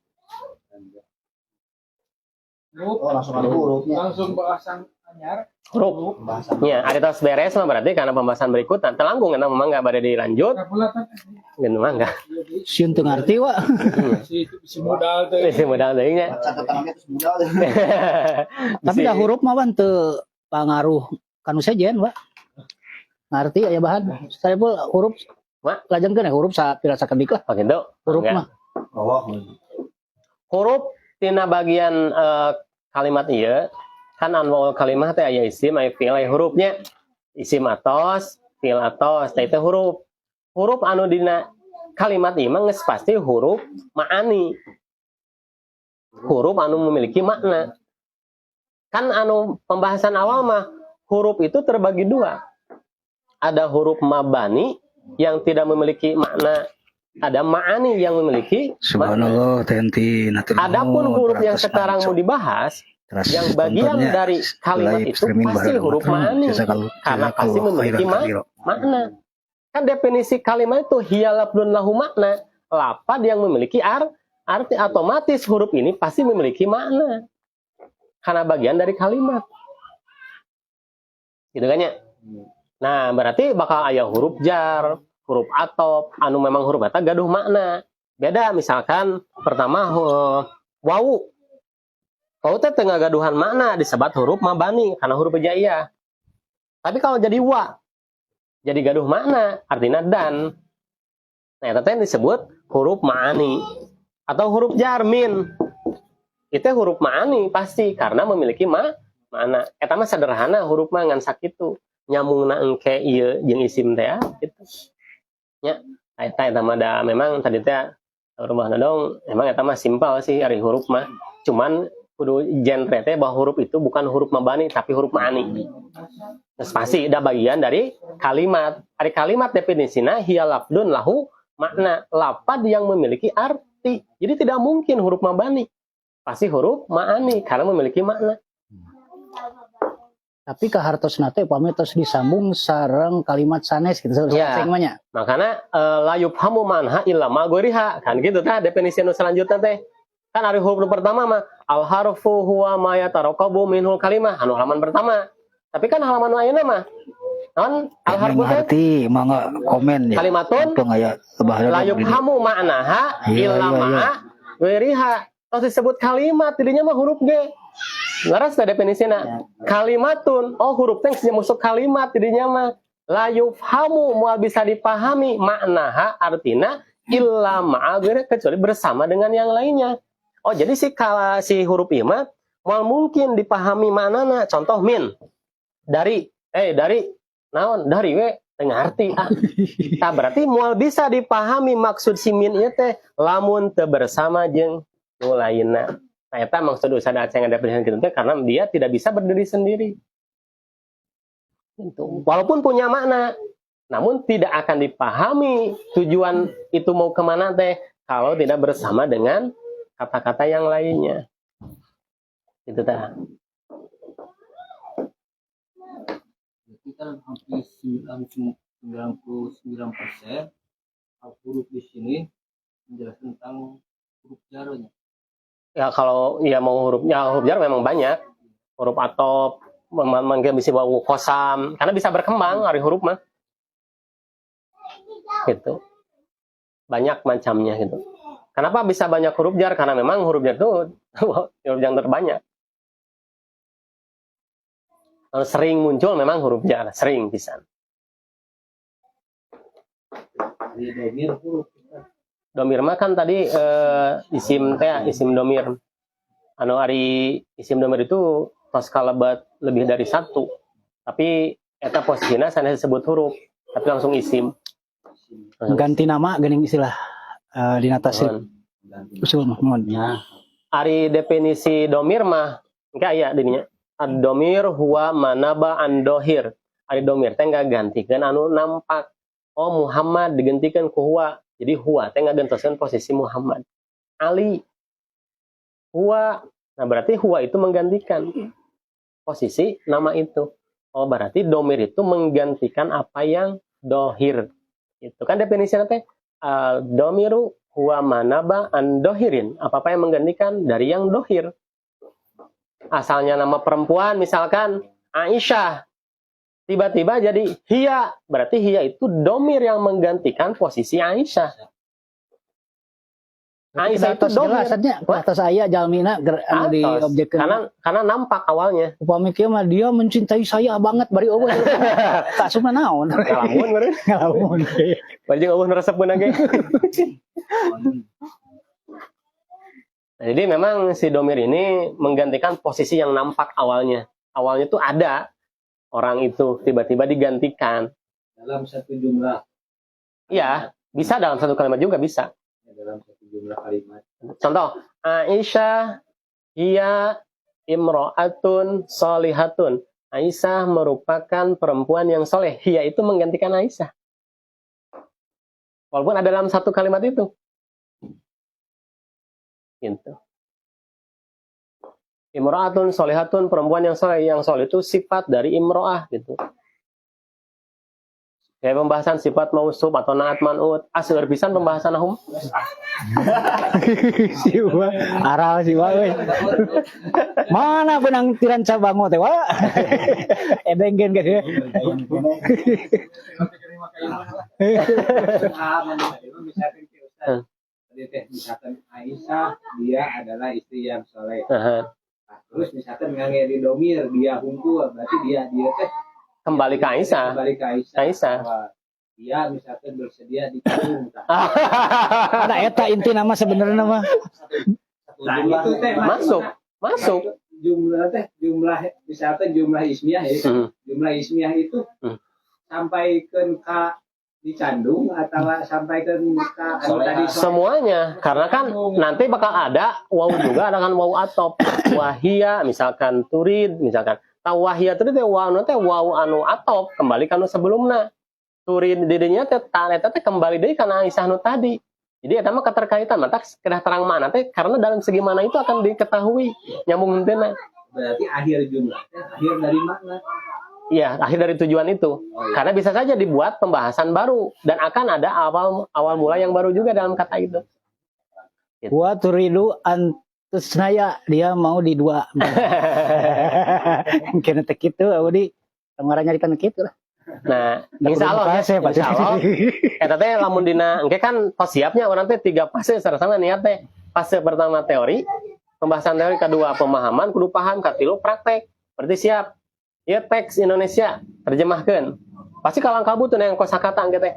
Oh, langsung ada hurufnya. Langsung bahasan anyar. Huruf. Pembahasan. Ya, ada tos beres mah berarti karena pembahasan berikut nanti langkung karena memang nggak bade dilanjut, Kapulatan. gitu mah enggak. Sieun teu ngarti wa. Si si modal teh. Si modal deui nya. Catatannya terus modal. Tapi dah huruf mah wan teu pangaruh kanu sejen, Pak. Ngarti aya bahan. Saya pun huruf Ma? lajengkeun ya huruf sa pira sakedik lah Oh gitu. huruf Enggak. mah. Oh, Huruf tina bagian kalimat ieu kan anwaul kalimah teh aya isim, aya fiil, aya hurufnya. Isim atos, fiil atos, teh itu huruf. Huruf anu dina kalimat ieu mah geus pasti huruf ma'ani. Huruf anu memiliki makna. Kan anu pembahasan awal mah huruf itu terbagi dua. Ada huruf mabani yang tidak memiliki makna, ada ma'ani yang memiliki makna. Subhanallah tenti. Adapun huruf yang sekarang mau dibahas, yang bagian dari kalimat itu pasti huruf ma'ani. Karena pasti memiliki makna. Kan definisi kalimat itu hiya lafdun lahu makna. Lapad yang memiliki arti, otomatis huruf ini pasti memiliki makna. Karena bagian dari kalimat. Gitu kan ya? Nah, berarti bakal aya huruf jar, huruf atop, anu memang huruf eta gaduh makna. Beda misalkan pertama wawu. Wawu teh teu ngagaduhan makna, disebut huruf mabani karena huruf hijaiyah. Tapi kalau jadi wa, jadi gaduh makna, artinya dan. Nah, eta teh disebut huruf ma'ani atau huruf jar min. Itu huruf ma'ani pasti karena memiliki makna. Eta mah sederhana huruf mah ngan sakitu. Nyambungna engke ieu jeung isim teh ya, gitu. Nya, eta eta mah da memang tadi teh rumah dong, emang eta mah simpel sih ari huruf mah. Cuman kudu genre teh bahwa huruf itu bukan huruf mabani tapi huruf ma'ani. Terus pasti ada bagian dari kalimat. Ari kalimat definisina hiya lafdun lahu makna, lapad yang memiliki arti. Jadi tidak mungkin huruf mabani. Pasti huruf ma'ani karena memiliki makna. Tapi kahartosna teh upami tos disambung sareng kalimat sanes gitu Ya. yeah. Mah nya. Makanya la yufhamu manha illa ma ghairiha. Kan gitu tah definisi nu selanjutnya teh. Kan ari huruf nu pertama mah al harfu huwa ma yatarakabu minhul kalimah, anu halaman pertama. Tapi kan halaman nu ayeuna mah naon al harfu teh? Ngerti mangga komen ya. Kalimatun Untung aya bahasa la yufhamu ma'naha illa Iya. ma'a ghairiha. Tos disebut kalimat, dirinya mah huruf G. Laras teh definisina. Kalimatun, oh huruf teh geus masuk kalimat dirinya mah. La yufhamu moal bisa dipahami maknaha artina illa ma'a ghairiha, kecuali bersama dengan yang lainnya. Oh, jadi si kala si huruf ieu mah moal mungkin dipahami maknana. Contoh min. Dari dari naon? Dari we teu ngarti ah. Tah, berarti moal bisa dipahami maksud si min ieu teh lamun teu bersama jeung nu lainna. Nah, eta maksud Ustaz Aceh ngadefinisikan kitu teh karena dia tidak bisa berdiri sendiri. Gitu. Walaupun punya makna, namun tidak akan dipahami tujuan itu mau kemana teh. Kalau tidak bersama dengan kata-kata yang lainnya. Itu tah. Berarti kan hampir 99% huruf di sini menjelaskan tentang huruf jarnya. Ya, kalau ya mau hurufnya, huruf jar memang banyak. Huruf atop, mungkin bisa bawa kosam, karena bisa berkembang hari huruf mah. Gitu. Banyak macamnya gitu. Kenapa bisa banyak huruf jar? Karena memang huruf jar itu huruf yang terbanyak. Kalau sering muncul memang huruf jar, sering bisa. Di domir huruf. Domir mah kan tadi isim teh, isim domir. Anu ari isim domir itu tos kalebat lebih dari satu. Tapi eta posisinya sanes disebut huruf, tapi langsung isim. Langsung. Ganti nama geuning istilah dina tasrif Nuhun. usul mah, mohon. Ya. Ari definisi domir mah engke aya dininya. Ad-domir huwa ma naba an dohir. Ari domir teh ngagantikeun anu nampak. Oh, Muhammad digantikeun ku huwa. Jadi huwa teh ngagantoskeun posisi Muhammad. Ali huwa. Nah, berarti huwa itu menggantikan posisi nama itu. Oh, berarti domir itu menggantikan apa yang dohir. Itu kan definisinya teh domiru huwa ma naba an dohirin. Apa-apa yang menggantikan dari yang dohir. Asalnya nama perempuan misalkan Aisyah. Tiba-tiba jadi hiya. Berarti hiya itu domir yang menggantikan posisi Aisyah. Aisyah itu Atos domir. jelasannya, atos aya jalmina anu di Atos. objek. Karena nampak awalnya. Upami kieu mah dia mencintai saya banget, bari euweuh. Kasupna naon? Ngalamun meureun. Ngalamun. Bari jeung euweuh nu resep ge. Nah, jadi memang si domir ini menggantikan posisi yang nampak awalnya. Awalnya tuh ada orang itu, tiba-tiba digantikan. Dalam satu jumlah. Iya, bisa dalam satu kalimat juga bisa. Ya, dalam satu jumlah kalimat. Contoh, Aisyah hiya imro'atun solihatun. Aisyah merupakan perempuan yang soleh. Hiya itu menggantikan Aisyah. Walaupun ada dalam satu kalimat itu. Gitu. Imro'atun solihatun, perempuan yang soleh. Yang soleh itu sifat dari imro'ah gitu. Kayak pembahasan sifat mausuf atau naat man'ut. Ah, seueur pisan pembahasan nahwu. Si Wa aral si Wa euy. Mana benang ti Rancabango teh, wa? Edengkeun geus ya. Pengalaman tadi mah misalkan ke Ustaz. Tadi teh misalkan Aisyah dia adalah istri yang soleh. Nah, terus misalkan ngangge di domir dia hungkul, berarti dia dia teh Kembali ke Aisyah. Kembali ke Aisyah. Aisyah. Bahwa dia misalkan bersedia dikurung. Ada eta inti nama sebenarnya mah. Nah, itu teh Masuk. Masuk. Jumlah teh, jumlah misalkan jumlah ismiah ya. Jumlah ismiah itu sampai ke ka dicandung atau sampai ke ka anu tadi soleh? Semuanya, karena kan nanti bakal ada wawu juga, ada kan wawu atop. Wahia misalkan turid misalkan. Tah, wahia turid teh wawu teh wawu anu atop kembali ka nu sebelumna. Turid didinya teh ta eta teh kembali deui kana Aisyah nu tadi. Jadi eta mah keterkaitan, mata kedah terang mana teh, karena dalam segi mana itu akan diketahui nyambung henteu. Berarti akhir jumlah teh akhir dari makna. Iya, akhir dari tujuan itu. Oh, iya. Karena bisa saja dibuat pembahasan baru dan akan ada awal awal mula yang baru juga dalam kata itu. Wa turidu an tusnaya, dia mau di dua. Kena teh kitu di kemarin nyarikan kitu lah. Nah, insya Allah ya, Fase, insya Allah. Eta teh lamun dina engke kan tos siapnya urang teh tiga fase sareng niat teh. Fase pertama teori, pembahasan teori, kedua pemahaman kudu paham, katilu praktek. Berarti siap. Ya, teks Indonesia terjemahkan. Pasti kalang kabut tuh yang kosakata engke teh.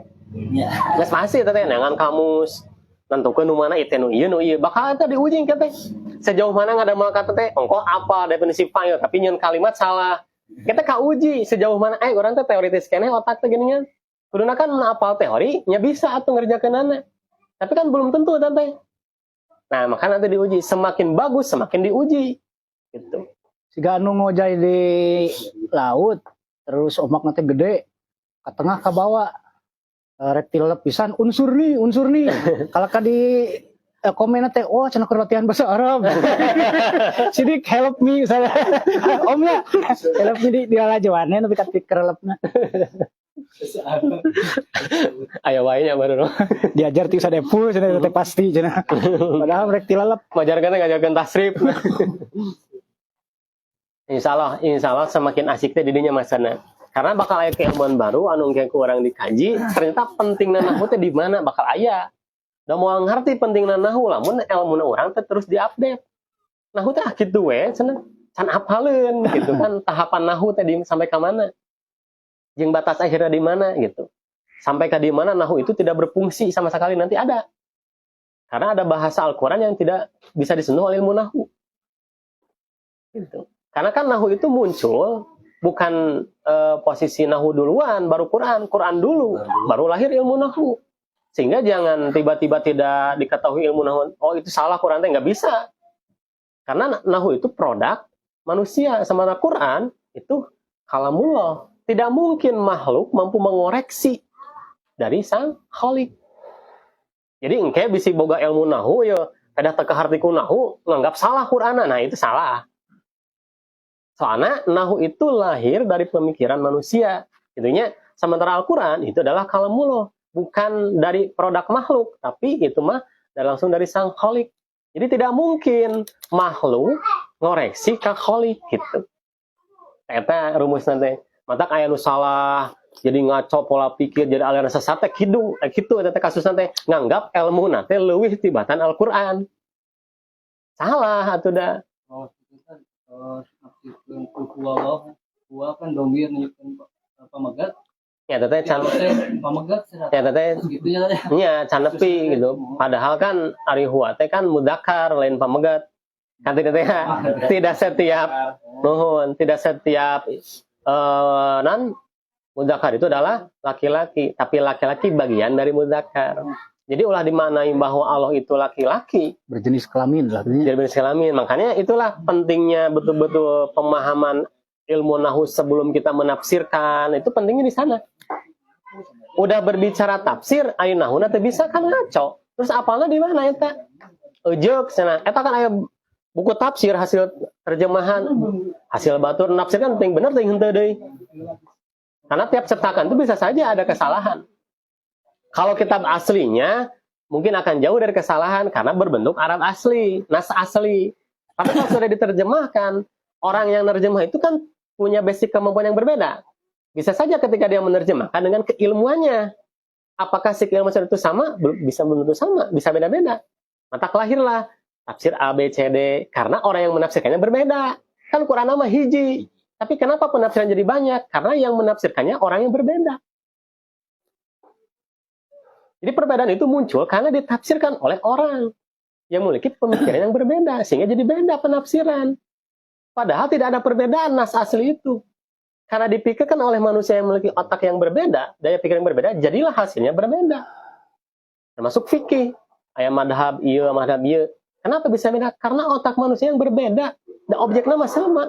Geus pasti teh neangan kamus. Nentukeun nu mana ieu nu ieu nu ieu. Bakal eta diuji engke teh. Sejauh mana ngadamel kata teh, ongkoh apa definisi file tapi nyeun kalimat salah. Kita kauji sejauh mana urang teh teoritis keneh otak teh geuningan. Kuduna kan apal teori nya bisa atuh ngerjakeunana. Tapi kan belum tentu teh. Nah, maka nanti diuji, semakin bagus semakin diuji. Gitu. Siga anu ngojay di laut terus ombak nanti gede ke tengah ke bawah. Rek tilep pisan unsur nih, unsur nih. Kalau ka di komen teh, "Wah, cenah keur latihan bahasa Arab." Sidik help me saya. Om ya, help me di lalajoannya tapi ka kerelepna. Aya wae nya baru. Diajar ti sadepu cenah teh pasti cenah. Padahal rek tilalep. Ngajarkeun ngajarkeun tasrif. Insya Allah semakin asik teh didinya masana. Karena bakal aya keilmuan baru anu engke ku urang dikaji, ternyata pentingna nahwu teh di mana bakal aya. Da moal ngarti pentingna nahwu lamun ilmuna urang teh terus diupdate. Nahwu teh ah kitu we cenah. Can apaleun gitu kan tahapan nahwu teh di, sampai ke mana. Jeung batas akhirnya di mana gitu. Sampai ke di mana nahwu itu tidak berfungsi sama sekali nanti ada. Karena ada bahasa Al-Quran yang tidak bisa disentuh oleh ilmu nahwu. Gitu. Karena kan nahwu itu muncul bukan posisi nahwu duluan, baru Quran, Quran dulu, baru lahir ilmu nahwu. Sehingga jangan tiba-tiba tidak diketahui ilmu nahwu, oh itu salah Quran teh, nggak bisa. Karena nahwu itu produk manusia, sementara Quran itu kalamullah. Tidak mungkin makhluk mampu mengoreksi dari sang Khalik. Jadi engke bisi boga ilmu nahwu ya, kada teu kaharti ku nahwu nganggap salah Quran, nah itu salah. Soalnya nahwu itu lahir dari pemikiran manusia. Itunya sementara Al-Quran itu adalah kalamullah, bukan dari produk makhluk, tapi itu mah langsung dari sang Khalik. Jadi tidak mungkin makhluk ngoreksi ke Khalik gitu. Eta rumus nanti. Matak aya nu salah, jadi ngaco pola pikir, jadi aliran sesat teh kidu, kitu eta teh kasus teh nganggap ilmu teh leuwih tibatan Al-Qur'an. Salah atuh da. Oh, itu kan nafsirkeun qul huwallah, huwa kan domir nunjukkeun pamegat. Ya teh can teh pamegat cenah. Ya teh gitu ya teh. Nya can nepi gitu. Padahal kan ari huwa teh kan mudakar lain pamegat. Kan tidak teh tidak setiap, nuhun, tidak setiap nan mudakar itu adalah laki-laki, tapi laki-laki bagian dari mudakar. Jadi ulah dimaknai bahwa Allah itu laki-laki. Berjenis kelamin lah artinya. Jadi berjenis kelamin. Makanya itulah pentingnya betul-betul pemahaman ilmu nahwu sebelum kita menafsirkan, itu pentingnya di sana. Udah berbicara tafsir, ayo nahwu teu bisa kan ngaco. Terus apalnya di mana eta? Ejek cenah. Eta kan aya buku tafsir hasil terjemahan, hasil batur nafsir kan penting bener ting henteu deui. Karena tiap cetakan itu bisa saja ada kesalahan. Kalau kitab aslinya mungkin akan jauh dari kesalahan karena berbentuk Arab asli, nas asli. Tapi kalau sudah diterjemahkan, orang yang nerjemah itu kan punya basic kemampuan yang berbeda. Bisa saja ketika dia menerjemahkan dengan keilmuannya. Apakah si keilmuan itu sama? Bisa belum tentu sama, bisa beda-beda. Maka lahirlah tafsir A, B, C, D. Karena orang yang menafsirkannya berbeda. Kan Quran nama hiji. Tapi kenapa penafsiran jadi banyak? Karena yang menafsirkannya orang yang berbeda. Jadi perbedaan itu muncul karena ditafsirkan oleh orang yang memiliki pemikiran yang berbeda, sehingga jadi beda penafsiran. Padahal tidak ada perbedaan nas asli itu. Karena dipikirkan oleh manusia yang memiliki otak yang berbeda, daya pikir yang berbeda, jadilah hasilnya berbeda. Termasuk fikih. Aya madhab iya, madhab iya. Kenapa bisa beda? Karena otak manusia yang berbeda. Dan objeknya mah sama.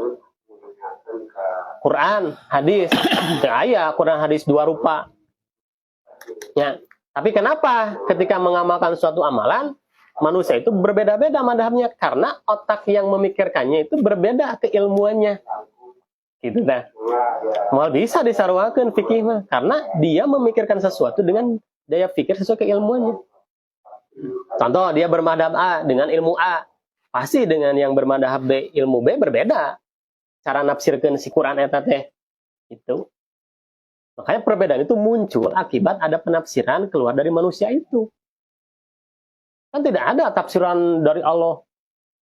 Quran, hadis. Teu aya Quran hadis dua rupa. Ya, tapi kenapa ketika mengamalkan suatu amalan, manusia itu berbeda-beda madhabnya? Karena otak yang memikirkannya itu berbeda keilmuannya. Gitu dah. Moal bisa disaruakeun fikih mah karena dia memikirkan sesuatu dengan daya pikir sesuai keilmuannya. Contoh dia bermadhab A dengan ilmu A, pasti dengan yang bermadhab B ilmu B berbeda. Cara nafsirkeun si Quran eta teh. Itu. Makanya perbedaan itu muncul akibat ada penafsiran keluar dari manusia itu. Kan tidak ada tafsiran dari Allah.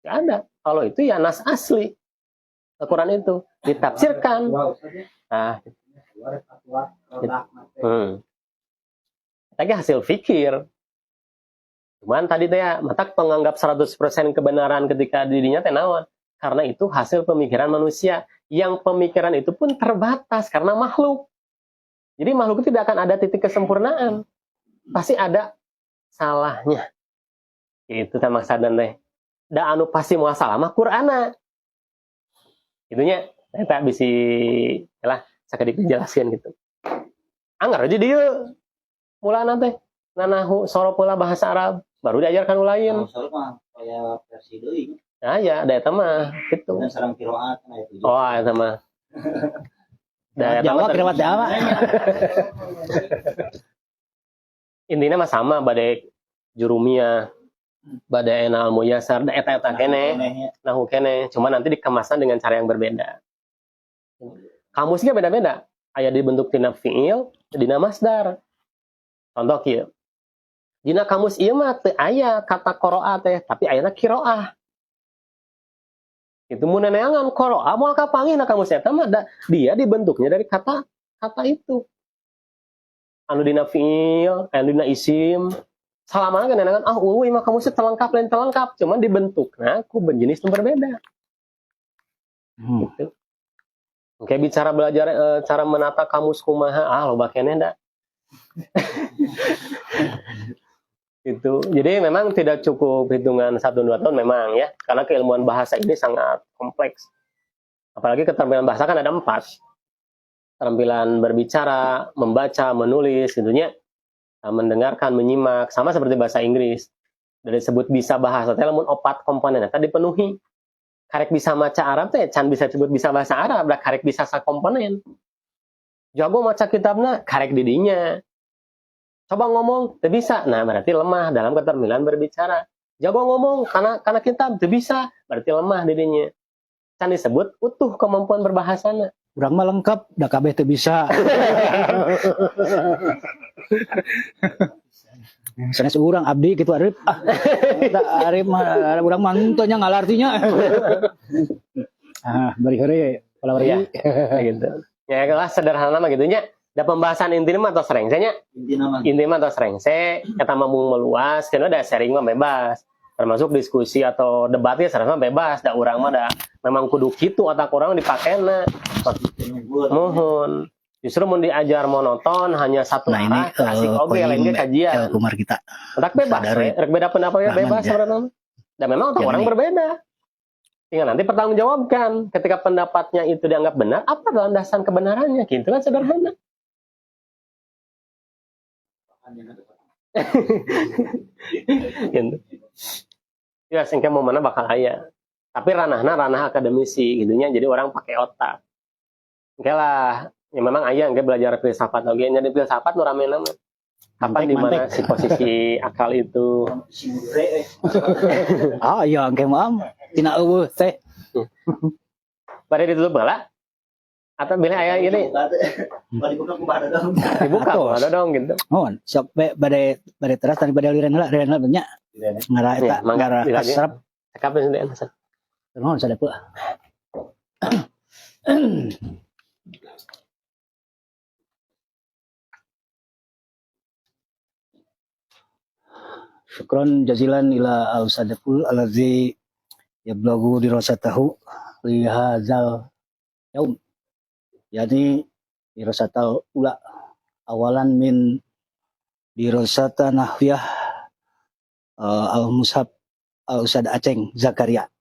Tidak ada. Kalau itu ya nas asli. Al-Quran itu ditafsirkan. Nah, Lagi hasil fikir. Cuman tadi teh ya, matak menganggap 100% kebenaran ketika dirinya teh naon. Karena itu hasil pemikiran manusia. Yang pemikiran itu pun terbatas karena makhluk. Jadi makhluk itu tidak akan ada titik kesempurnaan. Pasti ada salahnya. Itu teh maksudna teh. Da anu pasti moal salah mah Qur'ana. Itunya eta bisi lah sakedik dijelaskeun gitu. Anggar aja dia. Mulana teh nanahu sorof heula bahasa Arab, baru diajarkan nu lain. Kalau sorof mah kayak versi deui. Nah ya, da eta mah gitu. Dan sareng qiraat kan aya 7. Oh, eta mah. Da eta Jawa mah kira Jawa. Intinya mah sama bade jurumiyah, bade enal muyasar, da eta-eta keneh, nahu keneh, cuma nanti dikemaskan dengan cara yang berbeda. Kamusnya beda-beda. Aya dibentuk tina fiil, dina masdar. Contoh kieu. Dina kamus ieu mah teu aya kata qoro'a teh, tapi ayana kiroah. Itu mun neneangan qoro'a moal kapanggih na kamus eta mah da, dia dibentuknya dari kata kata itu. Anu dina fiil, anu dina isim, salamana kan neneangan ah eueuh mah kamusnya terlengkap lain terlengkap, cuman dibentukna ku jenis nu berbeda. Gitu. Kayak bicara belajar cara menata kamus kumaha, ah loba keneh da. Gitu. Jadi memang tidak cukup hitungan 1-2 tahun memang ya, karena keilmuan bahasa ini sangat kompleks. Apalagi keterampilan bahasa kan ada 4. Keterampilan berbicara, membaca, menulis, tentunya mendengarkan, menyimak, sama seperti bahasa Inggris. Dari sebut bisa bahasa teh lamun 4 komponen eta dipenuhi. Karek bisa maca Arab teh can bisa disebut bisa bahasa Arab, dah karek bisa sakomponen. Jago maca kitabna karek didinya. Coba ngomong teu bisa. Nah, berarti lemah dalam keterampilan berbicara. Jago ngomong karena kitab teu bisa, berarti lemah didinya. Can disebut utuh kemampuan berbahasana. Urang mah lengkap, da kabeh teu bisa. Sanes urang abdi kitu Arif. Ah, da Arif mah urang mah henteu nya ngalartinya. Ah, bari heureuy pola bari. Iya, gitu. Ya lah sederhana mah gitu nya. Da pembahasan inti mah tos rengse nya. Intina mah. Inti mah tos rengse, eta mah mung meluas, karena da sharing mah bebas. Termasuk diskusi atau debatnya sareng mah bebas, da urang mah da memang kudu kitu otak urang dipakena. Mohon. Justru mun diajar monoton hanya satu Nah, ini, arah, asik oge poin lain ge kajian. El Kumar kita. Otak bebas, Sadar, ya. rek beda pendapat Rahman, bebas ya. sebenarnya. Dan memang otak Yang orang ini. berbeda. Tinggal nanti pertanggungjawabkan ketika pendapatnya itu dianggap benar, apa landasan kebenarannya? Gitu kan sederhana. Gitu. Ya, sehingga mau mana bakal aya. Tapi ranahna ranah akademisi gitunya, jadi orang pakai otak. Oke lah, ya memang aya engke belajar filsafat oge, jadi filsafat nu rame nama. Kapan Mantek, di mana mantek. si posisi akal itu? Ah iya engke mah tina eueuh teh. Bade ditutup heula? Atau bilih aya ini Bade dibuka ku Bah Dodong. dibuka Atos. Bah Dodong gitu. Mohon, sok bade bade teras tadi bade liren heula, liren heula nya. Ngara eta, Ya, mangga, ngara dilanjut. asrap. Cekap geus Hasan. Nuhun sadepu. Syukron jazilan ila al-sadaqul alladzi yablughu dirasatahu li hadzal yaum. Yani dirasatal ula awalan min dirasata nahwiyah al-mushaf al-Ustad Aceng Zakaria.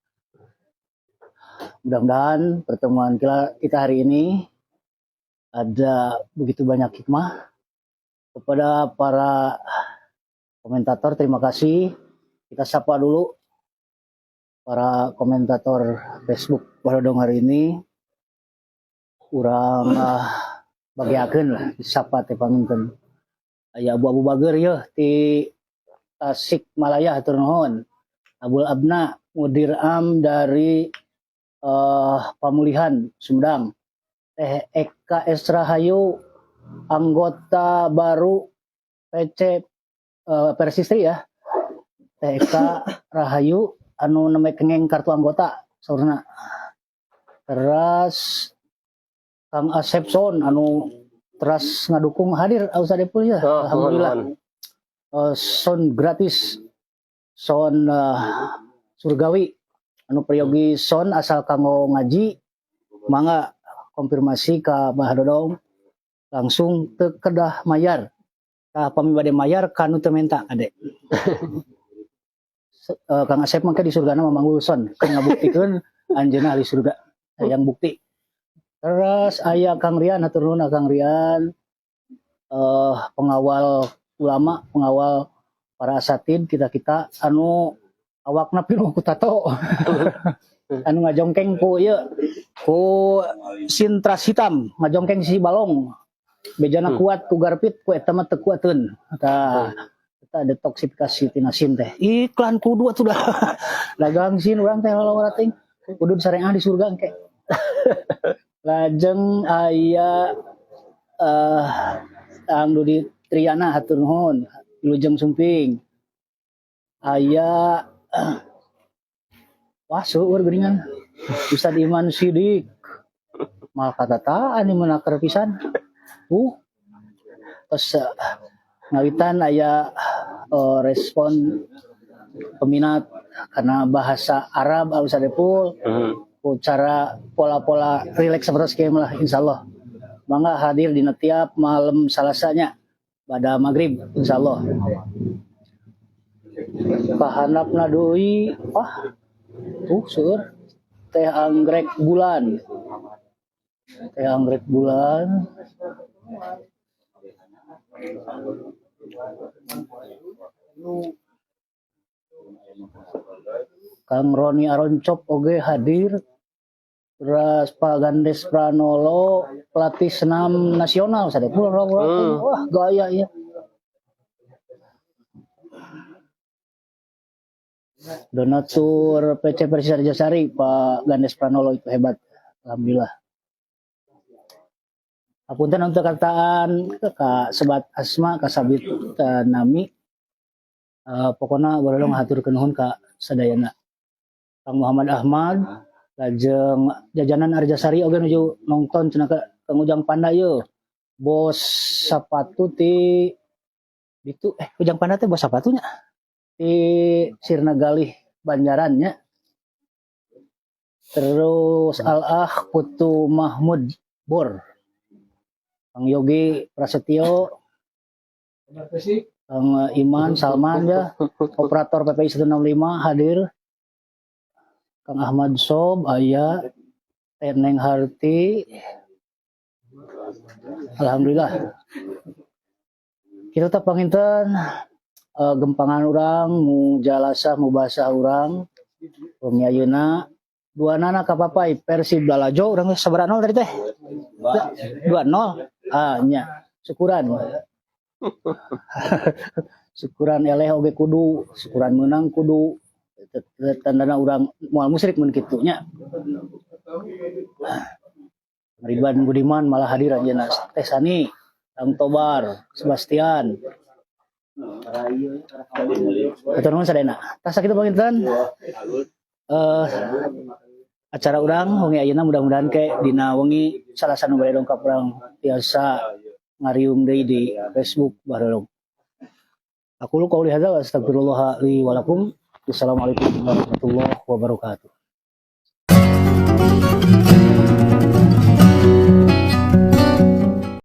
Mudah-mudahan pertemuan kita hari ini ada begitu banyak hikmah. Kepada para komentator, terima kasih. Kita sapa dulu para komentator Facebook Bah Dodong hari ini. Urang bagiakeun lah disapa teh panginten. Aya Abu-Abu Bager yeuh ti Tasikmalaya hatur nuhun. Abul Abna Mudir Am dari Pamulihan Sumedang. Teh Eka Esrahayu anggota baru PC Persistri ya. Teh Eka Rahayu anu nembe kengeng kartu anggota saurna. Teras Kang Asep Son anu teras ngadukung hadir Ustaz Epul ya. Oh, Alhamdulillah. mohon, Son gratis. Son surgawi anu peryogi son asal kanggo ngaji mangga konfirmasi ka Bah Dodong langsung teu kedah mayar. Tah pami bade mayar kanu teu menta ade. Kang Asep mangke di surgana mamanggul son keur ngabuktikeun anjeunna ahli surga. Hayang bukti. Terus aya Kang Rian, hatur nuhun Kang Rian. Pengawal ulama, pengawal para asatid kita-kita anu awakna pinuh ku tato, anu ngajongkeng ku ieu, ku sintras hitam, ngajongkeng si balong, bejana kuat ku garpit, ku eta mah teu kuateun. Tah, eta detoksifikasi tina sin teh. Iklan kudu atuh dah, dagang sin urang teh lalawara teuing, kudu disarean di surga engke. Lajeng aya Kang Dudi Triana, hatur nuhun, Wilujeng Sumping. Aya wah, seueur geuningan. Ustad Iman Sidik. Mal katataan ini menaker pisan. Terus ngawitan aya respon peminat karena bahasa Arab Al Sadepul ku cara pola-pola relax seperti kieu lah, insyaallah. Mangga hadir di tiap malam Salasanya pada maghrib, insyaallah. Kahandapna deui, wah, tuh seueur. Teh Anggrek Bulan. Teh Anggrek Bulan. Kang Roni Aroncop oge hadir. Terus Pak Gandes Pranolo, pelatih senam nasional sadepul. Wah, gaya ya. Donatur PC Persija Arjasari Pak Gandes Pranolo itu hebat. Alhamdulillah. Apunten untuk kataan ka Sebat Asma, ka Sabit Nami. Pokokna barolong haturkeun nuhun ka sadayana. Kang Muhammad Ahmad, lajeng jajanan Arjasari oge nuju nonton cenah ka Kang Ujang Panda ieu. Bos sepatu ti ditu, Ujang Panda teh bos sepatunya. Di Sirna Galih Banjaran nya. Terus Al-Ah Putu Mahmud Bor. Kang Yogi Prasetyo, Kang Iman Salman ya, operator PPI 165 hadir. Kang Ahmad Sob, aya Teneng Harti. Alhamdulillah. Kita tetap panginten gempangan urang, mujalasah mubasah urang. Wengi ayeuna dua nana kapapai Persib lalajo urang geus sabaraha nol tadi teh? 2-0. Ah nya, syukuran. Syukuran eleh oge kudu, syukuran menang kudu. Tandana urang moal musyrik mun kitu nya. Ridwan Budiman malah hadir anjeunna. Teh Sani, Kang Tobar, Sebastian. Hatur nuhun sadayana. Tah, sakitu panginten. Acara urang wengi ayeuna, mudah-mudahan ke dina wengi Salasa nu bade dongkap urang tiasa ngariung deui di Facebook barelong. Aqulu qauli hadza wa astaghfirullah li wa lakum. Wassalamualaikum warahmatullahi wabarakatuh.